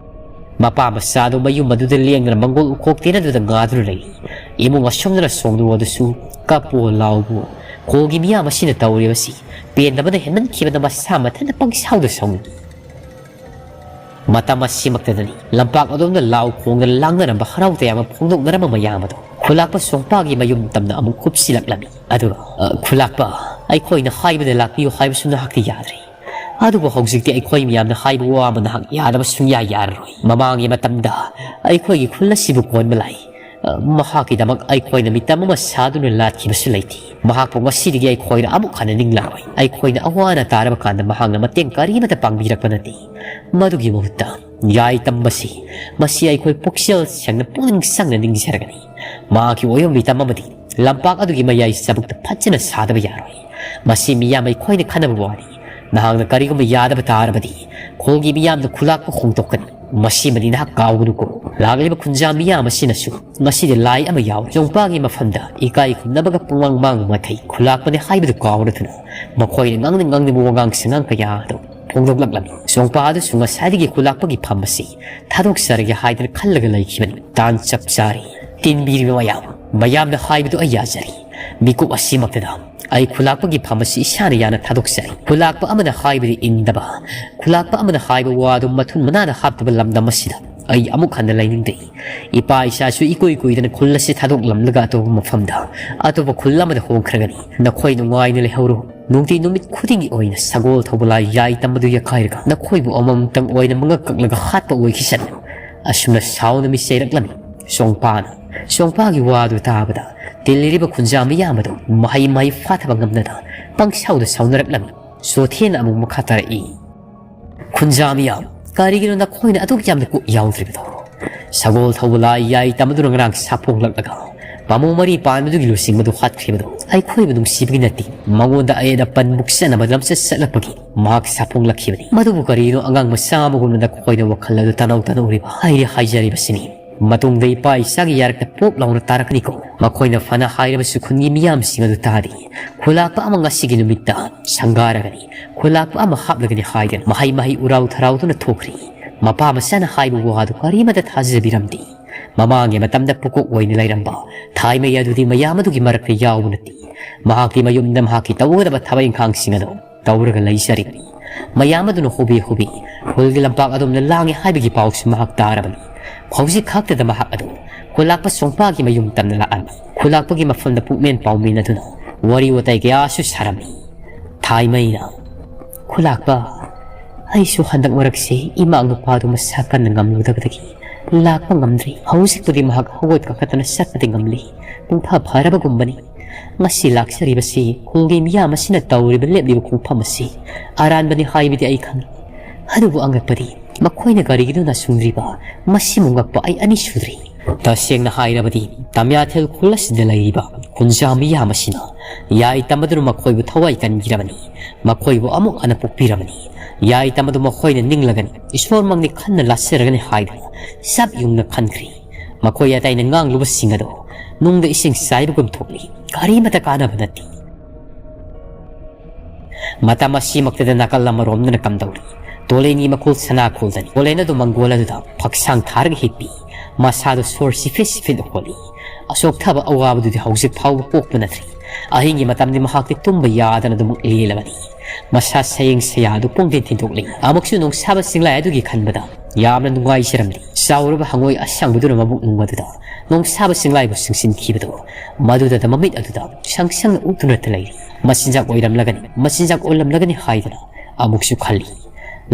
ꯃꯄꯥ ꯃꯆꯥ ꯑꯗꯨ ꯃꯌꯨꯝ ꯑꯗꯨꯗ ꯂꯦꯡꯗꯅ ꯃꯪꯒꯣꯜ ꯎꯀꯣꯛ ꯇꯦꯅꯗꯨꯅ ꯉꯥꯗꯨꯅ ꯂꯩꯔꯤ꯫ ꯏꯃꯨꯡ ꯑꯁꯣꯝꯗꯅ ꯁꯣꯡꯅꯨ ꯑꯗꯨꯁꯨ ꯀꯞꯄꯨ ꯂꯥꯎꯕꯨ ꯎꯈ꯭ꯔꯨꯜꯒꯤ ꯃꯤꯌꯥꯝ ꯑꯁꯤꯅ ꯇꯧꯔꯤꯕꯁꯤ ꯄꯦꯟꯗꯕꯅ ꯍꯦꯟꯃꯟꯈꯤꯕꯅ ꯃꯁꯥ ꯃꯊꯟꯇ ꯄꯪꯁꯥꯎꯗ ꯁꯥꯎꯅꯤꯡꯏ꯫ ꯃꯇꯝ ꯑꯁꯤꯃꯛꯇꯗꯅꯤ ꯂꯝꯄꯥꯛ ꯑꯗꯣꯝꯗ ꯂꯥꯎ ꯈꯣꯡꯗꯅ ꯂꯥꯡꯅꯔꯝꯕ, ꯍꯔꯥꯎ ꯇꯌꯥꯝꯕ ꯐꯣꯡꯗꯣꯛꯅꯔꯝꯕ ꯃꯌꯥꯝ ꯑꯗꯣ ꯈꯨꯂꯥꯛꯄ ꯁꯣꯡꯄꯥꯒꯤ ꯃꯌꯨꯝ ꯇꯝꯅ ꯑꯃꯨꯛ ꯀꯨꯞꯁꯤꯜꯂꯛꯂꯝꯃꯤ꯫ ꯑꯗꯨꯒ, "ꯑ, ꯈꯨꯂꯥꯛꯄ, ꯑꯩꯈꯣꯏꯅ ꯍꯥꯏꯕꯗ ꯂꯥꯛꯄꯤꯌꯨ ꯍꯥꯏꯕꯁꯨ ꯅꯍꯥꯛꯇꯤ ꯌꯥꯗ꯭ꯔꯦ꯫ ꯑꯗꯨꯕꯨ ꯍꯧꯖꯤꯛꯇꯤ ꯑꯩꯈꯣꯏ ꯃꯌꯥꯝꯅ ꯍꯥꯏꯕ ꯋꯥ ꯑꯃ ꯅꯍꯥꯛ ꯌꯥꯗꯕ ꯁꯨꯡꯌꯥ ꯌꯥꯔꯔꯣꯏ꯫ ꯃꯃꯥꯡꯒꯤ ꯃꯇꯝꯗ ꯑꯩꯈꯣꯏꯒꯤ ꯈꯨꯜ ꯑꯁꯤꯕꯨ ꯀꯣꯟꯕ ꯂꯥꯏ ꯃꯍꯥꯛꯀꯤꯗꯃꯛ ꯑꯩꯈꯣꯏꯅ ꯃꯤꯇꯝ ꯑꯃ ꯁꯥꯗꯨꯅ ꯂꯥꯠꯈꯤꯕꯁꯨ ꯂꯩꯇꯦ꯫ ꯃꯍꯥꯛꯄꯨ ꯉꯁꯤꯗꯒꯤ ꯑꯩꯈꯣꯏꯅ ꯑꯃꯨꯛ ꯍꯟꯅ ꯅꯤꯡꯂꯥꯔꯣꯏ꯫ ꯑꯩꯈꯣꯏꯅ ꯑꯋꯥ ꯑꯅꯥ ꯇꯥꯔꯕ ꯀꯥꯟꯗ ꯃꯍꯥꯛꯅ ꯃꯇꯦꯡ ꯀꯔꯤꯃꯠꯇ ꯄꯥꯡꯕꯤꯔꯛꯄ ꯅꯠꯇꯦ꯫ ꯃꯗꯨꯒꯤ ꯃꯍꯨꯠꯇ ꯌꯥꯏ ꯇꯝꯕꯁꯤ, ꯃꯁꯤ ꯑꯩꯈꯣꯏ ꯄꯨꯛꯆꯦꯜ ꯁꯦꯡꯅ ꯄꯨꯛꯅꯤꯡ ꯆꯪꯅ ꯅꯤꯡꯖꯔꯒꯅꯤ꯫ ꯃꯍꯥꯛꯀꯤ ꯑꯣꯏꯕ ꯃꯤꯇꯝ ꯑꯃꯗꯤ ꯂꯝꯄꯥꯛ ꯑꯗꯨꯒꯤ ꯃꯌꯥꯏ ꯆꯕꯨꯛꯇ ꯐꯖꯅ ꯁꯥꯗꯕ ꯌꯥꯔꯣꯏ꯫ ꯃꯁꯤ ꯃꯤꯌꯥꯝ ꯑꯩꯈꯣꯏꯅ ꯈꯟꯅꯕ ꯋꯥꯅꯤ꯫ ꯅꯍꯥꯛꯅ ꯀꯔꯤꯒꯨꯝꯕ ꯌꯥꯗꯕ ꯇꯥꯔꯕꯗꯤ ꯈꯨꯜꯒꯤ ꯃꯤꯌꯥꯝꯅ ꯈꯨꯂꯥꯛꯄ ꯍꯣꯡꯗꯣꯛꯀꯅꯤ꯫ ꯃꯁꯤꯃꯗꯤ ꯅꯍꯥꯛ ꯀꯥꯎꯒꯅꯨꯀꯣ꯫ ꯂꯥꯛꯂꯤꯕ ꯈꯨꯟꯖꯥ ꯃꯤꯌꯥꯝ ꯑꯁꯤꯅꯁꯨ ꯉꯁꯤꯗꯤ ꯂꯥꯏ ꯑꯃ ꯌꯥꯎꯔꯤ꯫ ꯆꯣꯡꯄꯥꯒꯤ ꯃꯐꯝꯗ ꯏꯀꯥꯏ ꯈꯨꯝꯅꯕꯒ ꯄꯨꯡꯃꯥꯡ ꯃꯥꯡꯕ ꯃꯈꯩ ꯈꯨꯂꯥꯛꯄꯅꯤ ꯍꯥꯏꯕꯗꯨ ꯀꯥꯎꯔꯗꯨꯅ ꯃꯈꯣꯏꯅ ꯉꯥꯡꯅꯤꯡ ꯉꯥꯡꯅꯤꯡꯕ ꯋꯥꯉꯥꯡ ꯁꯉꯥꯡ ꯀꯌꯥ ꯑꯗꯨ ꯐꯣꯡꯗꯣꯛꯂꯛꯂꯝꯃꯤ꯫ ꯆꯣꯡꯄꯥ ꯑꯗꯨꯁꯨ ꯉꯁꯥꯏꯗꯒꯤ ꯈꯨꯂꯥꯛꯄꯒꯤ ꯐꯝ ꯑꯁꯤ ꯊꯥꯗꯣꯛꯆꯔꯒꯦ ꯍꯥꯏꯗꯅ ꯈꯜꯂꯒ ꯂꯩꯈꯤꯕꯅꯤ꯫ ꯇꯥꯟ ꯆꯞ ꯆꯥꯔꯦ꯫ ꯇꯤꯟꯕꯤꯔꯤꯕ ꯃꯌꯥꯝ, ꯃꯌꯥꯝꯅ ꯍꯥꯏꯕꯗꯨ ꯑꯩ ꯌꯥꯖꯔꯤ꯫ ꯃꯤꯀꯨꯞ ꯑꯁꯤꯃꯛꯇꯗ ꯑꯩ ꯈꯨꯂꯥꯛꯄꯒꯤ ꯐꯝ ꯑꯁꯤ ꯏꯁꯥꯅ ꯌꯥꯅ ꯊꯥꯗꯣꯛꯆꯔꯤ꯫ ꯈꯨꯂꯥꯛꯄ ꯑꯃꯅ ꯍꯥꯏꯕꯗꯤ ꯏꯟꯗꯕ, ꯈꯨꯂꯥꯛꯄ ꯑꯃꯅ ꯍꯥꯏꯕ ꯋꯥꯗꯨ ꯃꯊꯨꯟ ꯃꯅꯥꯗ ꯍꯥꯞꯇꯕ ꯂꯝꯗꯝ ꯑꯁꯤꯗ ꯑꯩ ꯑꯃꯨꯛ ꯍꯟꯅ ꯂꯩꯅꯤꯡꯗꯦ꯫ ꯏꯄꯥ ꯏꯆꯥꯁꯨ ꯏꯀꯨꯏ ꯀꯨꯏꯗꯅ ꯈꯨꯜ ꯑꯁꯤ ꯊꯥꯗꯣꯛꯂꯝꯂꯒ ꯑꯇꯣꯞꯄ ꯃꯐꯝꯗ, ꯑꯇꯣꯞꯄ ꯈꯨꯜ ꯑꯃꯗ ꯍꯣꯡꯈ꯭ꯔꯒꯅꯤ꯫ ꯅꯈꯣꯏ ꯅꯨꯡꯉꯥꯏꯅ ꯂꯩꯍꯧꯔꯣ꯫ ꯅꯨꯡꯇꯤ ꯅꯨꯃꯤꯠ ꯈꯨꯗꯤꯡꯒꯤ ꯑꯣꯏꯅ ꯁꯒꯣꯜ ꯊꯧꯕ ꯂꯥꯏ ꯌꯥꯏ ꯇꯝꯕꯗꯨ ꯌꯥꯀꯥꯏꯔꯒ ꯅꯈꯣꯏꯕꯨ ꯑꯃꯃꯝꯇꯪ ꯑꯣꯏꯅ ꯃꯉꯛ ꯀꯛꯂꯒ ꯍꯥꯠꯄ ꯑꯣꯏꯈꯤꯁꯅꯨ꯫ ꯑꯁꯨꯝꯅ ꯁꯥꯎꯅ ꯃꯤꯆꯩꯔꯛꯂꯝꯃꯤ ꯆꯣꯡꯄꯥꯅ꯫ ꯆꯣꯡꯄꯥꯒꯤ ꯋꯥꯗꯨ ꯇꯥꯕꯗ ꯇꯤꯜꯂꯤꯔꯤꯕ ꯈꯨꯟꯖꯥ ꯃꯤꯌꯥꯝ ꯑꯗꯨ ꯃꯍꯩ ꯃꯍꯩ ꯐꯥꯊꯕ ꯉꯝꯗꯅ ꯄꯪꯁꯥꯎꯗ ꯁꯥꯎꯅꯔꯛꯂꯝꯃꯤ꯫ ꯆꯣꯊꯦꯅ ꯑꯃꯨꯛ ꯃꯈꯥ ꯇꯥꯔꯛꯏ, ꯈꯨꯟꯖꯥ ꯃꯤꯌꯥꯝ, ꯀꯔꯤꯒꯤꯅꯣ ꯅꯈꯣꯏꯅ ꯑꯗꯨꯛ ꯌꯥꯝꯅ ꯀꯣꯛ ꯌꯥꯎꯗ꯭ꯔꯤꯕꯗꯣ? ꯁꯒꯣꯜ ꯊꯧꯕ ꯂꯥꯏ ꯌꯥꯏ ꯇꯝꯕꯗꯨꯅ ꯉꯔꯥꯡ ꯁꯥꯐꯣꯡꯂꯛꯂꯒ ꯄꯥꯃꯨ ꯃꯔꯤ ꯄꯥꯟꯕꯗꯨꯒꯤ ꯂꯨꯆꯤꯡꯕꯗꯨ ꯍꯥꯠꯈ꯭ꯔꯤꯕꯗꯨ ꯑꯩꯈꯣꯏꯕꯨ ꯅꯨꯡꯁꯤꯕꯒꯤ ꯅꯠꯇꯦ, ꯃꯉꯣꯟꯗ ꯑꯌꯦꯠ ꯑꯄꯟ ꯃꯨꯛꯆꯅꯕ ꯂꯝꯆꯠ ꯆꯠꯂꯛꯄꯒꯤ ꯃꯍꯥꯛ ꯁꯥꯐꯣꯡꯂꯛꯈꯤꯕꯅꯤ꯫ ꯃꯗꯨꯕꯨ ꯀꯔꯤꯅꯣ ꯑꯉꯥꯡ ꯃꯆꯥ ꯑꯃꯒꯨꯝꯅ ꯅꯈꯣꯏꯅ ꯋꯥꯈꯜ ꯑꯗꯨ ꯇꯅꯧ ꯇꯅꯧꯔꯤꯕ? ꯑꯩꯗꯤ ꯍꯥꯏꯖꯔꯤꯕꯁꯤꯅꯤ꯫ ꯃꯇꯨꯡꯗ ꯏꯄꯥ ꯏꯆꯥꯒꯤ ꯌꯥꯔꯛꯇ ꯄꯣꯞ ꯂꯥꯎꯅ ꯇꯥꯔꯛꯀꯅꯤꯀꯣ꯫ ꯃꯈꯣꯏꯅ ꯐꯅ ꯍꯥꯏꯔꯕꯁꯨ ꯈꯨꯟꯒꯤ ꯃꯤꯌꯥꯝꯁꯤꯡ ꯑꯗꯨ ꯇꯥꯗꯦ꯫ ꯈꯨꯂꯥꯛꯄ ꯑꯃ ꯉꯁꯤꯒꯤ ꯅꯨꯃꯤꯠꯇ ꯁꯪꯒꯥꯔꯒꯅꯤ, ꯈꯨꯂꯥꯛꯄ ꯑꯃ ꯍꯥꯞꯂꯒꯅꯤ ꯍꯥꯏꯗꯅ ꯃꯍꯩ ꯃꯍꯩ ꯎꯔꯥꯎ ꯊꯔꯥꯎꯗꯨꯅ ꯊꯣꯛꯈ꯭ꯔꯤ꯫ ꯃꯄꯥ ꯃꯆꯥꯅ ꯍꯥꯏꯕ ꯋꯥꯗꯨ ꯀꯔꯤꯃꯠꯇ ꯊꯥꯖꯕꯤꯔꯝꯗꯦ꯫ ꯃꯃꯥꯡꯒꯤ ꯃꯇꯝꯗ ꯄꯨꯀꯣꯛ ꯑꯣꯏꯅ ꯂꯩꯔꯝꯕ ꯊꯥꯏꯃꯩ ꯑꯗꯨꯗꯤ ꯃꯌꯥꯝ ꯑꯗꯨꯒꯤ ꯃꯔꯛꯇ ꯌꯥꯎꯕ ꯅꯠꯇꯦ꯫ ꯃꯍꯥꯛꯇꯤ ꯃꯌꯨꯝꯗ ꯃꯍꯥꯛꯀꯤ ꯇꯧꯒꯗꯕ ꯊꯕꯛ ꯏꯪꯈꯥꯡꯁꯤꯡ ꯑꯗꯨ ꯇꯧꯔꯒ ꯂꯩꯖꯔꯤꯕꯅꯤ꯫ ꯃꯌꯥꯝ ꯑꯗꯨꯅ ꯍꯣꯕꯦ ꯍꯣꯕꯦ ꯈꯨꯜꯒꯤ ꯂꯝꯄꯥꯛ ꯑꯗꯣꯝꯗ ꯂꯥꯡꯉꯤ ꯍꯥꯏꯕꯒꯤ ꯄꯥꯎꯁꯨ ꯃꯍꯥꯛ ꯇꯥꯔꯕꯅꯤ꯫ ꯍꯧꯖꯤꯛ ꯈꯛꯇꯗ ꯃꯍꯥꯛ ꯑꯗꯨ ꯈꯨꯂꯥꯛꯄ ꯆꯣꯡꯄꯥꯒꯤ ꯃꯌꯨꯝ ꯇꯝꯅ ꯂꯥꯛꯑꯝꯃꯤ꯫ ꯈꯨꯂꯥꯛꯄꯒꯤ ꯃꯐꯝꯗ ꯄꯨꯛꯃꯦꯟ ꯄꯥꯎꯃꯦꯟ ꯑꯗꯨꯅ ꯋꯥꯔꯤ ꯋꯥꯇꯥꯏ ꯀꯌꯥꯁꯨ ꯁꯥꯔꯝꯃꯤ꯫ ꯊꯥꯏꯃꯩꯅ, "ꯈꯨꯂꯥꯛꯄ, ꯑꯩꯁꯨ ꯍꯟꯗꯛ ꯃꯔꯛꯁꯤ ꯏꯃꯥ ꯅꯨꯄꯥꯗꯨ ꯃꯁꯥ ꯀꯟꯅ ꯉꯝꯂꯨꯗꯕꯗꯒꯤ ꯂꯥꯛꯄ ꯉꯝꯗ꯭ꯔꯤ꯫ ꯍꯧꯖꯤꯛꯄꯨꯗꯤ ꯃꯍꯥꯛ ꯍꯧꯒꯠ ꯀꯥꯈꯠꯇꯅ ꯆꯠꯄꯗꯤ ꯉꯝꯂꯤ꯫ ꯄꯨꯡꯐꯥ ꯐꯔꯕꯒꯨꯝꯕꯅꯤ꯫ ꯉꯁꯤ ꯂꯥꯛꯆꯔꯤꯕꯁꯤ ꯈꯨꯜꯒꯤ ꯃꯤꯌꯥꯝ ꯑꯁꯤꯅ ꯇꯧꯔꯤꯕ ꯂꯦꯞꯂꯤꯕ ꯈꯣꯡꯐꯝ ꯑꯁꯤ ꯑꯔꯥꯟꯕꯅꯤ ꯍꯥꯏꯕꯗꯤ ꯑꯩ ꯈꯪꯏ꯫ ꯑꯗꯨꯕꯨ ꯑꯉꯛꯄꯗꯤ ꯃꯈꯣꯏꯅ ꯀꯔꯤꯒꯤꯅꯣ ꯅꯥꯁꯨꯡꯗ꯭ꯔꯤꯕ? ꯃꯁꯤꯃꯨꯛ ꯉꯛꯄ ꯑꯩ ꯑꯅꯤ ꯁꯨꯗ꯭ꯔꯤ꯫ ꯇꯁꯦꯡꯅ ꯍꯥꯏꯔꯕꯗꯤ ꯇꯃꯤꯌꯥꯊꯦꯜ ꯈꯨꯜ ꯑꯁꯤꯗ ꯂꯩꯔꯤꯕ ꯈꯨꯟꯖꯥ ꯃꯤꯌꯥꯝ ꯑꯁꯤꯅ ꯌꯥꯏ ꯇꯝꯕꯗꯨꯅ ꯃꯈꯣꯏꯕꯨ ꯊꯋꯥꯏ ꯀꯟꯕꯤꯔꯕꯅꯤ꯫ ꯃꯈꯣꯏꯕꯨ ꯑꯃꯨꯛ ꯍꯟꯅ ꯄꯣꯛꯄꯤꯔꯕꯅꯤ꯫ ꯌꯥꯏ ꯇꯝꯕꯗꯨ ꯃꯈꯣꯏꯅ ꯅꯤꯡꯂꯒꯅꯤ, ꯏꯁꯣꯔꯃꯛꯅꯤ ꯈꯟꯅ ꯂꯥꯠꯆꯔꯒꯅꯤ ꯍꯥꯏꯗꯨꯅ ꯆꯞ ꯌꯨꯡꯅ ꯈꯟꯈ꯭ꯔꯤ꯫ ꯃꯈꯣꯏ ꯑꯇꯩꯅ ꯉꯥꯡꯂꯨꯕꯁꯤꯡ ꯑꯗꯨ ꯅꯨꯡꯗ ꯏꯁꯤꯡ ꯆꯥꯏꯕꯒꯨꯝ ꯊꯣꯛꯂꯤ꯫ ꯀꯔꯤꯃꯇ ꯀꯥꯟꯅꯕ ꯅꯠꯇꯦ꯫ ꯃꯇꯝ ꯑꯁꯤꯃꯛꯇꯗ ꯅꯥꯀꯜ ꯑꯃꯔꯣꯝꯗꯅ ꯀꯝꯗꯧꯔꯤ? ꯇꯣꯂꯦꯟꯒꯤ ꯃꯈꯨꯜ ꯁꯅꯥ ꯈꯨꯜꯗꯅꯤ꯫ ꯇꯣꯂꯦꯟ ꯑꯗꯨ ꯃꯪꯒꯣꯜ ꯑꯗꯨꯗ ꯐꯛꯁꯥꯡ ꯊꯥꯔꯒ ꯍꯤꯞꯄꯤ꯫ ꯃꯁꯥꯗꯨ ꯁꯣꯔ ꯁꯤꯐꯤꯠ ꯁꯤꯐꯤꯠ ꯍꯣꯜꯂꯤ꯫ ꯑꯆꯣꯛꯊꯕ ꯑꯋꯥꯕꯗꯨꯗꯤ ꯍꯧꯖꯤꯛ ꯐꯥꯎꯕ ꯄꯣꯛꯄ ꯅꯠꯇ꯭ꯔꯤ꯫ ꯑꯍꯤꯡꯒꯤ ꯃꯇꯝꯗꯤ ꯃꯍꯥꯛꯇꯤ ꯇꯨꯝꯕ ꯌꯥꯗꯅ ꯑꯗꯨꯃꯛ ꯂꯦꯜꯂꯕꯅꯤ꯫ ꯃꯁꯥ ꯁꯌꯦꯡ ꯁꯌꯥꯗꯨ ꯄꯨꯡꯊꯤꯟ ꯊꯤꯟꯗꯣꯛꯂꯤ꯫ ꯑꯃꯨꯛꯁꯨ ꯅꯣꯡꯁꯥꯕ ꯆꯤꯡꯂꯥꯏ ꯑꯗꯨꯒꯤ ꯈꯟꯕꯗ ꯌꯥꯝꯅ ꯅꯨꯡꯉꯥꯏꯖꯔꯝꯗꯦ꯫ ꯆꯥꯎꯔꯕ ꯍꯉꯣꯏ ꯑꯁꯥꯡꯕꯗꯨꯅ ꯃꯕꯨꯛ ꯅꯨꯡ ꯑꯗꯨꯗ ꯅꯣꯡꯁꯥꯕ ꯆꯤꯡꯂꯥꯏꯕꯨ ꯆꯤꯡꯁꯤꯟꯈꯤꯕꯗꯨ ꯃꯗꯨꯗꯇ ꯃꯃꯤꯠ ꯑꯗꯨꯗ ꯁꯪ ꯁꯪꯅ ꯎꯗꯨꯅꯇ ꯂꯩꯔꯤ꯫ ꯃꯆꯤꯟꯖꯥꯛ ꯑꯣꯏꯔꯝꯂꯒꯅꯤ, ꯃꯆꯤꯟꯖꯥꯛ ꯑꯣꯜꯂꯝꯂꯒꯅꯤ ꯍꯥꯏꯗꯅ ꯑꯃꯨꯛꯁꯨ ꯈꯜꯂꯤ꯫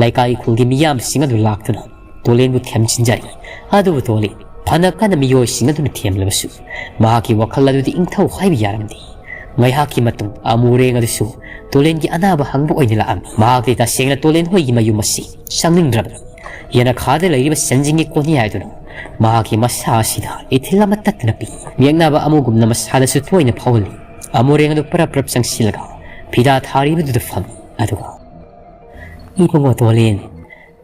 ꯂꯩꯀꯥꯏ ꯈꯨꯜꯒꯤ ꯃꯤꯌꯥꯝꯁꯤꯡ ꯑꯗꯨ ꯂꯥꯛꯇꯨꯅ ꯇꯣꯂꯦꯟꯕꯨ ꯊꯦꯝꯖꯤꯟꯖꯔꯤ꯫ ꯑꯗꯨꯕꯨ ꯇꯣꯂꯦꯟ ꯐꯅ ꯀꯟꯅ ꯃꯤꯑꯣꯏꯁꯤꯡ ꯑꯗꯨꯅ ꯊꯦꯝꯂꯕꯁꯨ ꯃꯍꯥꯛꯀꯤ ꯋꯥꯈꯜ ꯑꯗꯨꯗꯤ ꯏꯪꯊꯧ ꯍꯥꯏꯕ ꯌꯥꯔꯝꯗꯦ꯫ ꯉꯥꯏꯍꯥꯛꯀꯤ ꯃꯇꯨꯡ ꯑꯃꯨꯔꯦꯡ ꯑꯗꯨꯁꯨ ꯇꯣꯂꯦꯟꯒꯤ ꯑꯅꯥꯕ ꯍꯪꯕ ꯑꯣꯏꯅ ꯂꯥꯛꯑꯝꯃꯤ꯫ ꯃꯍꯥꯛꯇꯤ ꯇꯁꯦꯡꯅ ꯇꯣꯂꯦꯟ ꯍꯣꯏꯒꯤ ꯃꯌꯨꯝ ꯑꯁꯤ ꯆꯪꯅꯤꯡꯗ꯭ꯔꯕꯅꯤ꯫ ꯌꯦꯅꯈꯥꯗ ꯂꯩꯔꯤꯕ ꯁꯦꯟꯖꯤꯡꯒꯤ ꯀꯣꯟꯌꯥꯏ ꯑꯗꯨꯅ ꯃꯍꯥꯛꯀꯤ ꯃꯁꯥ ꯑꯁꯤꯗ ꯏꯊꯤꯜ ꯑꯃ ꯇꯠꯇꯅ ꯄꯤ꯫ ꯌꯦꯛꯅꯕ ꯑꯃꯒꯨꯝꯅ ꯃꯁꯥꯗꯁꯨ ꯇꯣꯏꯅ ꯐꯥꯎꯍꯜꯂꯤ꯫ ꯑꯃꯨꯔꯦꯡ ꯑꯗꯨ ꯄꯔꯞ ꯄꯔꯞ ꯆꯪꯁꯤꯜꯂꯒ ꯐꯤꯗꯥ ꯊꯥꯔꯤꯕꯗꯨꯗ ꯐꯝꯃꯤ꯫ ꯑꯗꯨꯒ, "ꯏꯕꯨꯡꯉꯣ ꯇꯣꯂꯦꯟ,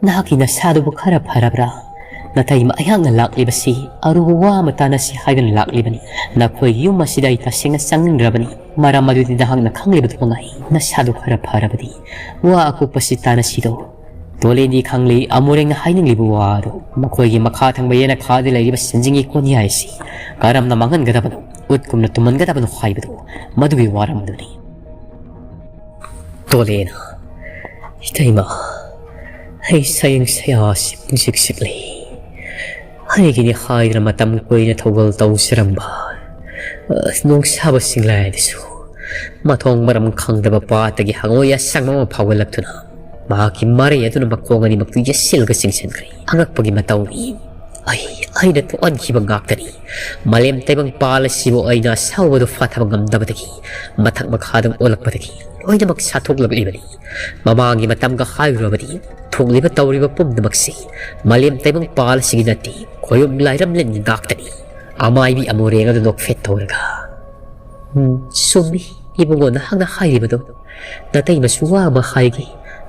ꯅꯍꯥꯛꯀꯤ ꯅꯁꯥꯗꯨꯕꯨ ꯈꯔ ꯐꯔꯕ꯭ꯔꯥ? ꯅꯇꯩꯃ ꯑꯩꯍꯥꯛꯅ ꯂꯥꯛꯂꯤꯕꯁꯤ ꯑꯔꯨꯕ ꯋꯥ ꯑꯃ ꯇꯥꯟꯅꯁꯤ ꯍꯥꯏꯗꯨꯅ ꯂꯥꯛꯂꯤꯕꯅꯤ꯫ ꯅꯈꯣꯏꯒꯤ ꯌꯨꯝ ꯑꯁꯤꯗ ꯑꯩ ꯇꯁꯦꯡꯅ ꯆꯪꯅꯤꯡꯗ꯭ꯔꯕꯅꯤ꯫ ꯃꯔꯝ ꯑꯗꯨꯗꯤ ꯅꯍꯥꯛꯅ ꯈꯪꯂꯤꯕꯗꯨ ꯃꯉꯥꯏ꯫ ꯅꯁꯥꯗꯨ ꯈꯔ ꯐꯔꯕꯗꯤ ꯋꯥ ꯑꯀꯨꯞꯄꯁꯤ ꯇꯥꯟꯅꯁꯤꯗꯣ꯫" ꯇꯣꯂꯦꯟꯗꯤ ꯈꯪꯂꯤ ꯑꯃꯨꯔꯦꯡꯅ ꯍꯥꯏꯅꯤꯡꯂꯤꯕ ꯋꯥ ꯑꯗꯨ꯫ ꯃꯈꯣꯏꯒꯤ ꯃꯈꯥ ꯊꯪꯕ ꯌꯦꯅꯈꯥꯗ ꯂꯩꯔꯤꯕ ꯁꯦꯟꯖꯤꯡꯒꯤ ꯀꯣꯟꯌꯥꯏ ꯑꯁꯤ ꯀꯔꯝꯅ ꯃꯥꯡꯍꯟꯒꯗꯕꯅꯣ, ꯎꯠꯀꯨꯝꯅ ꯇꯨꯝꯍꯟꯒꯗꯕꯅꯣ ꯍꯥꯏꯕꯗꯨ ꯃꯗꯨꯒꯤ ꯋꯥꯔꯝ ꯑꯗꯨꯅꯤ꯫ ꯇꯣꯂꯦꯟ, ꯏꯇꯩꯃ, ꯑꯩ ꯁꯌꯦꯡ ꯁꯌꯥꯁꯤ ꯄꯨꯡꯁꯤꯛ ꯁꯤꯛꯂꯤ꯫ ꯑꯩꯒꯤꯅꯤ ꯍꯥꯏꯗꯨꯅ ꯃꯇꯝ ꯀꯨꯏꯅ ꯊꯧꯒꯜ ꯇꯧꯖꯔꯝꯕ, ꯑ, ꯅꯣꯡꯁꯥꯕ ꯆꯤꯡꯂꯥꯏ ꯑꯗꯨꯁꯨ ꯃꯊꯣꯡ ꯃꯔꯝ ꯈꯪꯗꯕ ꯄꯥꯠꯇꯒꯤ ꯍꯪꯉꯣꯏ ꯑꯁꯪꯕ ꯑꯃ ꯐꯥꯎꯒꯠꯂꯛꯇꯨꯅ ꯃꯍꯥꯛꯀꯤ ꯃꯔꯩ ꯑꯗꯨꯅ ꯃꯈꯣꯡ ꯑꯅꯤꯃꯛꯇꯨ ꯌꯦꯠꯁꯤꯜꯂꯒ ꯆꯤꯡꯁꯤꯟꯈ꯭ꯔꯦ꯫ ꯑꯉꯛꯄꯒꯤ ꯃꯇꯧꯅꯤ꯫ ꯑꯩ ꯑꯩꯅ ꯊꯣꯛꯍꯟꯈꯤꯕ ꯉꯥꯛꯇꯅꯤ꯫ ꯃꯥꯂꯦꯝ ꯇꯥꯏꯕꯪ ꯄꯥꯜ ꯑꯁꯤꯕꯨ ꯑꯩꯅ ꯑꯁꯥꯎꯕꯗꯨ ꯐꯥꯊꯕ ꯉꯝꯗꯕꯗꯒꯤ ꯃꯊꯛ ꯃꯈꯥꯗ ꯑꯣꯜꯂꯛꯄꯗꯒꯤ ꯂꯣꯏꯅꯃꯛ ꯁꯥꯊꯣꯛꯂꯛꯂꯤꯕꯅꯤ꯫ ꯃꯃꯥꯡꯒꯤ ꯃꯇꯝꯒ ꯍꯥꯏꯔꯨꯔꯕꯗꯤ ꯊꯣꯛꯂꯤꯕ ꯇꯧꯔꯤꯕ ꯄꯨꯝꯅꯃꯛꯁꯤ ꯃꯥꯂꯦꯝ ꯇꯥꯏꯕꯪ ꯄꯥꯜ ꯑꯁꯤꯒꯤ ꯅꯠꯇꯦ, ꯈꯣꯌꯨꯝ ꯂꯥꯏꯔꯝꯂꯦꯟꯒꯤ ꯉꯥꯛꯇꯅꯤ꯫ ꯑꯃꯥꯏꯕꯤ ꯑꯃꯨꯔꯦꯡ ꯑꯗꯨ ꯅꯣꯛꯐꯦꯠ ꯇꯧꯔꯒ, "ꯎꯝ, ꯆꯨꯝꯃꯤ, ꯏꯕꯨꯡꯉꯣ, ꯅꯍꯥꯛꯅ ꯍꯥꯏꯔꯤꯕꯗꯣ꯫ ꯅꯇꯩꯃꯁꯨ ꯋꯥ ꯑꯃ ꯍꯥꯏꯒꯦ,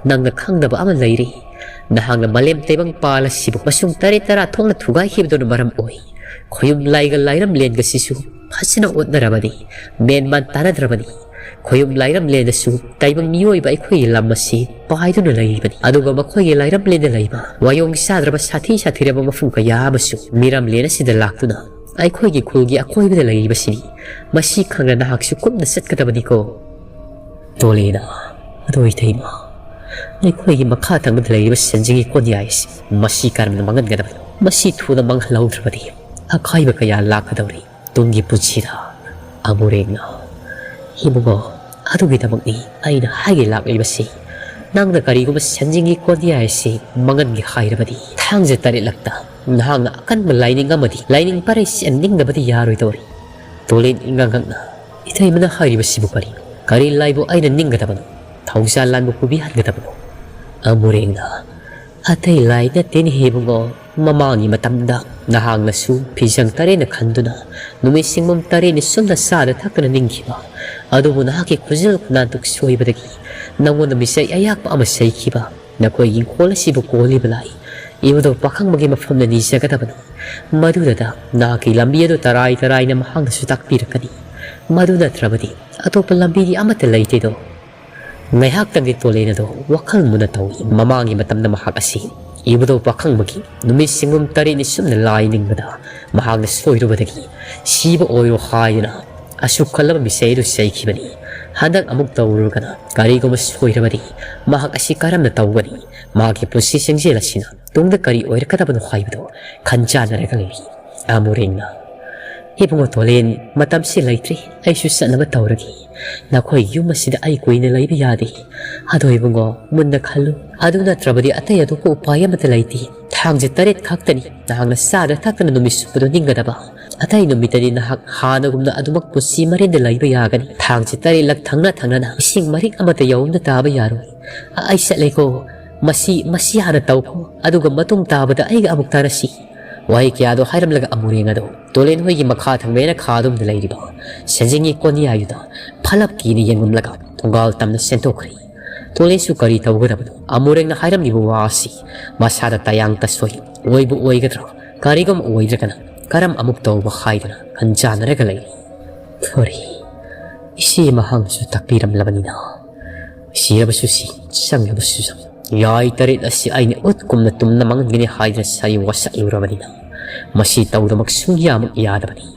ꯅꯪꯅ ꯈꯪꯗꯕ ꯑꯃ ꯂꯩꯔꯤ꯫ ꯅꯍꯥꯛꯅ ꯃꯥꯂꯦꯝ ꯇꯥꯏꯕꯪ ꯄꯥꯜ ꯑꯁꯤꯕꯨ ꯃꯁꯨꯡ ꯇꯔꯦꯠ ꯇꯔꯥ ꯊꯣꯛꯅ ꯊꯨꯒꯥꯏꯈꯤꯕꯗꯨꯅ ꯃꯔꯝ ꯑꯣꯏ ꯈꯣꯌꯨꯝ ꯂꯥꯏꯒ ꯂꯥꯏꯔꯝꯂꯦꯟꯒꯁꯤꯁꯨ ꯐꯖꯅ ꯑꯣꯠꯅꯔꯕꯅꯤ, ꯃꯦꯟ ꯃꯥꯟ ꯇꯥꯅꯗ꯭ꯔꯕꯅꯤ꯫ ꯈꯣꯌꯨꯝ ꯂꯥꯏꯔꯝꯂꯦꯟꯗꯁꯨ ꯇꯥꯏꯕꯪ ꯃꯤꯑꯣꯏꯕ ꯑꯩꯈꯣꯏꯒꯤ ꯂꯝ ꯑꯁꯤ ꯄꯥꯏꯗꯨꯅ ꯂꯩꯔꯤꯕꯅꯤ꯫ ꯑꯗꯨꯒ ꯃꯈꯣꯏꯒꯤ ꯂꯥꯏꯔꯝꯂꯦꯟꯗ ꯂꯩꯕ ꯋꯥꯌꯣꯡ ꯆꯥꯗ꯭ꯔꯕ ꯁꯥꯊꯤ ꯁꯥꯊꯤꯔꯕ ꯃꯐꯝ ꯀꯌꯥ ꯑꯃꯁꯨ ꯃꯤꯔꯝꯂꯦꯟ ꯑꯁꯤꯗ ꯂꯥꯛꯇꯨꯅ ꯑꯩꯈꯣꯏꯒꯤ ꯈꯨꯜꯒꯤ ꯑꯀꯣꯏꯕꯗ ꯂꯩꯔꯤꯕꯁꯤꯅꯤ꯫ ꯃꯁꯤ ꯈꯪꯂ ꯅꯍꯥꯛꯁꯨ ꯀꯨꯞꯅ ꯆꯠꯀꯗꯕꯅꯤꯀꯣ꯫" ꯇꯣꯂꯦꯅ, "ꯑꯗꯣ ꯏꯇꯩꯃ, ꯑꯩꯈꯣꯏꯒꯤ ꯃꯈꯥ ꯊꯪꯕꯗ ꯂꯩꯔꯤꯕ ꯁꯦꯟꯖꯤꯡꯒꯤ ꯀꯣꯟꯌꯥꯏ ꯑꯁꯤ ꯃꯁꯤ ꯀꯔꯝꯅ ꯃꯥꯡꯍꯟꯒꯗꯕꯅꯣ? ꯃꯁꯤ ꯊꯨꯅ ꯃꯥꯡꯍꯜꯍꯧꯗ꯭ꯔꯕꯗꯤ ꯑꯀꯥꯏꯕ ꯀꯌꯥ ꯂꯥꯛꯀꯗꯧꯔꯤ ꯇꯨꯡꯒꯤ ꯄꯨꯟꯁꯤꯗ꯫" ꯑꯃꯨꯔꯦꯡꯅ, "ꯏꯕꯨꯡꯉꯣ, ꯑꯗꯨꯒꯤꯗꯃꯛꯅꯤ ꯑꯩꯅ ꯍꯥꯏꯒꯦ ꯂꯥꯛꯂꯤꯕꯁꯤ꯫ ꯅꯪꯅ ꯀꯔꯤꯒꯨꯝꯕ ꯁꯦꯟꯖꯤꯡꯒꯤ ꯀꯣꯟꯌꯥꯏ ꯑꯁꯤ ꯃꯥꯡꯍꯟꯒꯦ ꯍꯥꯏꯔꯕꯗꯤ ꯊꯥꯡꯖ ꯇꯔꯦꯠꯂꯛꯇ ꯅꯍꯥꯛꯅ ꯑꯀꯟꯕ ꯂꯥꯏꯅꯤꯡ ꯑꯃꯗꯤ ꯂꯥꯏꯅꯤꯡ ꯄꯔꯩ ꯆꯦꯟꯅꯤꯡꯗꯕꯗꯤ ꯌꯥꯔꯣꯏꯗꯧꯔꯤ꯫" ꯇꯣꯂꯦꯟ ꯏꯉꯥꯡꯉꯛꯅ, "ꯏꯇꯩꯃꯅ ꯍꯥꯏꯔꯤꯕꯁꯤꯕꯨ ꯀꯔꯤꯅꯣ? ꯀꯔꯤ ꯂꯥꯏꯕꯨ ꯑꯩꯅ ꯅꯤꯡꯒꯗꯕꯅꯣ? ꯊꯧꯖꯥꯜ ꯂꯥꯟꯕꯨ ꯄꯨꯕꯤꯍꯟꯒꯗꯕꯅꯣ?" ꯑꯃꯨꯔꯦꯡꯅ, "ꯑꯇꯩ ꯂꯥꯏ ꯅꯠꯇꯦꯅꯦ ꯏꯕꯨꯡꯉꯣ꯫ ꯃꯃꯥꯡꯒꯤ ꯃꯇꯝꯗ ꯅꯍꯥꯛꯅꯁꯨ ꯐꯤꯖꯪ ꯇꯔꯦꯠꯅ ꯈꯟꯗꯨꯅ ꯅꯨꯃꯤꯠ ꯁꯤꯡꯕꯨꯝ ꯇꯔꯦꯠꯅꯤ ꯁꯨꯝꯅ ꯆꯥꯗ ꯊꯛꯇꯅ ꯅꯤꯡꯈꯤꯕ, ꯑꯗꯨꯕꯨ ꯅꯍꯥꯛꯀꯤ ꯈꯨꯖꯤꯜ ꯈꯨꯅꯥꯟꯗꯨ ꯁꯣꯏꯕꯗꯒꯤ ꯅꯪꯉꯣꯟꯗ ꯃꯤꯆꯩ ꯑꯌꯥꯛꯄ ꯑꯃ ꯆꯩꯈꯤꯕ, ꯅꯈꯣꯏꯒꯤ ꯏꯪꯈꯣꯜ ꯑꯁꯤꯕꯨ ꯀꯣꯜꯂꯤꯕ ꯂꯥꯏ ꯏꯕꯨꯙꯧ ꯄꯥꯈꯪꯕꯒꯤ ꯃꯐꯝꯗ ꯅꯤꯖꯒꯗꯕꯅꯤ꯫ ꯃꯗꯨꯗꯇ ꯅꯍꯥꯛꯀꯤ ꯂꯝꯕꯤ ꯑꯗꯨ ꯇꯔꯥꯏ ꯇꯔꯥꯏꯅ ꯃꯍꯥꯛꯅꯁꯨ ꯇꯥꯛꯄꯤꯔꯛꯀꯅꯤ꯫ ꯃꯗꯨ ꯅꯠꯇ꯭ꯔꯕꯗꯤ ꯑꯇꯣꯞꯄ ꯂꯝꯕꯤꯗꯤ ꯑꯃꯠꯇ ꯂꯩꯇꯦꯗꯣ꯫" ꯉꯥꯏꯍꯥꯛꯇꯪꯒꯤ ꯇꯣꯂꯦꯟ ꯑꯗꯣ ꯋꯥꯈꯜ ꯃꯨꯟꯅ ꯇꯧꯏ꯫ ꯃꯃꯥꯡꯒꯤ ꯃꯇꯝꯗ ꯃꯍꯥꯛ ꯑꯁꯤ ꯏꯕꯨꯙꯧ ꯄꯥꯈꯪꯕꯒꯤ ꯅꯨꯃꯤꯠ ꯁꯤꯡꯒꯨꯝ ꯇꯔꯦꯠꯅꯤ ꯁꯨꯝꯅ ꯂꯥꯏ ꯅꯤꯡꯕꯗ ꯃꯍꯥꯛꯅ ꯁꯣꯏꯔꯨꯕꯗꯒꯤ ꯁꯤꯕ ꯑꯣꯏꯔꯣ ꯍꯥꯏꯗꯨꯅ ꯑꯁꯨꯛ ꯈꯜꯂꯕ ꯃꯤꯁꯛ ꯑꯗꯨ ꯆꯩꯈꯤꯕꯅꯤ꯫ ꯍꯟꯗꯛ ꯑꯃꯨꯛ ꯇꯧꯔꯨꯔꯒꯅ ꯀꯔꯤꯒꯨꯝꯕ ꯁꯣꯏꯔꯕꯗꯤ ꯃꯍꯥꯛ ꯑꯁꯤ ꯀꯔꯝꯅ ꯇꯧꯒꯅꯤ? ꯃꯍꯥꯛꯀꯤ ꯄꯨꯟꯁꯤ ꯆꯦꯡꯖꯦꯜ ꯑꯁꯤꯅ ꯇꯨꯡꯗ ꯀꯔꯤ ꯑꯣꯏꯔꯛꯀꯗꯕꯅꯣ ꯍꯥꯏꯕꯗꯨ ꯈꯟꯖꯥꯟꯅꯔꯒ ꯂꯩꯔꯤ꯫ ꯑꯃꯨꯔꯦꯡꯅ, "ꯏꯕꯨꯡꯉꯣ ꯇꯣꯂꯦꯟ, ꯃꯇꯝꯁꯤ ꯂꯩꯇ꯭ꯔꯤ, ꯑꯩꯁꯨ ꯆꯠꯅꯕ ꯇꯧꯔꯒꯦ꯫ ꯅꯈꯣꯏ ꯌꯨꯝ ꯑꯁꯤꯗ ꯑꯩ ꯀꯨꯏꯅ ꯂꯩꯕ ꯌꯥꯗꯦ꯫ ꯑꯗꯣ ꯏꯕꯨꯡꯉꯣ, ꯃꯨꯟꯅ ꯈꯜꯂꯨ꯫ ꯑꯗꯨ ꯅꯠꯇ꯭ꯔꯕꯗꯤ ꯑꯇꯩ ꯑꯇꯣꯞꯄ ꯎꯄꯥꯏ ꯑꯃꯠꯇ ꯂꯩꯇꯦ꯫ ꯊꯥꯡꯖ ꯇꯔꯦꯠ ꯈꯛꯇꯅꯤ ꯅꯍꯥꯛꯅ ꯆꯥꯗ ꯊꯛꯇꯅ ꯅꯨꯃꯤꯠ ꯆꯨꯞꯄꯗꯣ ꯅꯤꯡꯒꯗꯕ꯫ ꯑꯇꯩ ꯅꯨꯃꯤꯠꯇꯗꯤ ꯅꯍꯥꯛ ꯍꯥꯟꯅꯒꯨꯝꯅ ꯑꯗꯨꯃꯛ ꯄꯨꯟꯁꯤ ꯃꯔꯦꯟꯗ ꯂꯩꯕ ꯌꯥꯒꯅꯤ꯫ ꯊꯥꯡꯖ ꯇꯔꯦꯠꯂꯛ ꯊꯪꯅ ꯊꯪꯅꯅ ꯏꯁꯤꯡ ꯃꯔꯤꯛ ꯑꯃꯠꯇ ꯌꯧꯅ ꯇꯥꯕ ꯌꯥꯔꯣꯏ꯫ ꯑ-, ꯑꯩ ꯆꯠꯂꯦꯀꯣ꯫ ꯃꯁꯤ, ꯃꯁꯤ ꯍꯥꯟꯅ ꯇꯧꯈꯣ꯫ ꯑꯗꯨꯒ ꯃꯇꯨꯡ ꯇꯥꯕꯗ ꯑꯩꯒ ꯑꯃꯨꯛ ꯇꯥꯔꯁꯤ꯫" ꯋꯥꯍꯩ ꯀꯌꯥꯗꯣ ꯍꯥꯏꯔꯝꯂꯒ ꯑꯃꯨꯔꯦꯡ ꯑꯗꯨ ꯇꯣꯂꯦꯟ ꯍꯣꯏꯒꯤ ꯃꯈꯥ ꯊꯪꯕ ꯌꯦꯅꯈꯥꯗꯨꯝꯗ ꯂꯩꯔꯤꯕ ꯁꯦꯟꯖꯦꯡꯒꯤ ꯀꯣꯟꯌꯥꯏꯗꯨꯗ ꯐꯂꯞ ꯀꯤꯅ ꯌꯦꯡꯂꯝꯂꯒ ꯊꯣꯡꯒꯥꯜ ꯇꯝꯅ ꯆꯦꯟꯊꯣꯛꯈ꯭ꯔꯦ꯫ ꯇꯣꯂꯦꯟꯁꯨ ꯀꯔꯤ ꯇꯧꯒꯗꯕꯅꯣ? ꯑꯃꯨꯔꯦꯡꯅ ꯍꯥꯏꯔꯝꯂꯤꯕ ꯋꯥ ꯑꯁꯤ ꯃꯁꯥꯗ ꯇꯌꯥꯡ ꯇꯁꯣꯏ ꯑꯣꯏꯕꯨ ꯑꯣꯏꯒꯗ꯭ꯔꯣ? ꯀꯔꯤꯒꯨꯝ ꯑꯣꯏꯗ꯭ꯔꯒꯅ ꯀꯔꯝ ꯑꯃꯨꯛ ꯇꯧꯕ ꯍꯥꯏꯗꯨꯅ ꯈꯟꯖꯥꯟꯅꯔꯒ ꯂꯩꯔꯤ꯫ ꯐꯔꯦ, ꯏꯆꯦ ꯃꯍꯥꯛꯅꯁꯨ ꯇꯥꯛꯄꯤꯔꯝꯂꯕꯅꯤꯅ, ꯁꯤꯔꯕꯁꯨ ꯁꯤ, ꯆꯪꯂꯕꯁꯨ ꯆꯪ꯫ ꯌꯥꯏ ꯇꯔꯦꯠ ꯑꯁꯤ ꯑꯩꯅ ꯎꯠ ꯀꯨꯝꯅ ꯇꯨꯝꯅ ꯃꯥꯡꯍꯟꯒꯅꯤ ꯍꯥꯏꯗꯨꯅ ꯁꯥꯔꯤ ꯋꯥꯁꯛꯂꯨꯔꯕꯅꯤꯅ, ꯃꯁꯤ ꯇꯧꯗꯃꯛ ꯁꯨꯡꯌꯥꯃꯛ ꯌꯥꯗꯕꯅꯤ꯫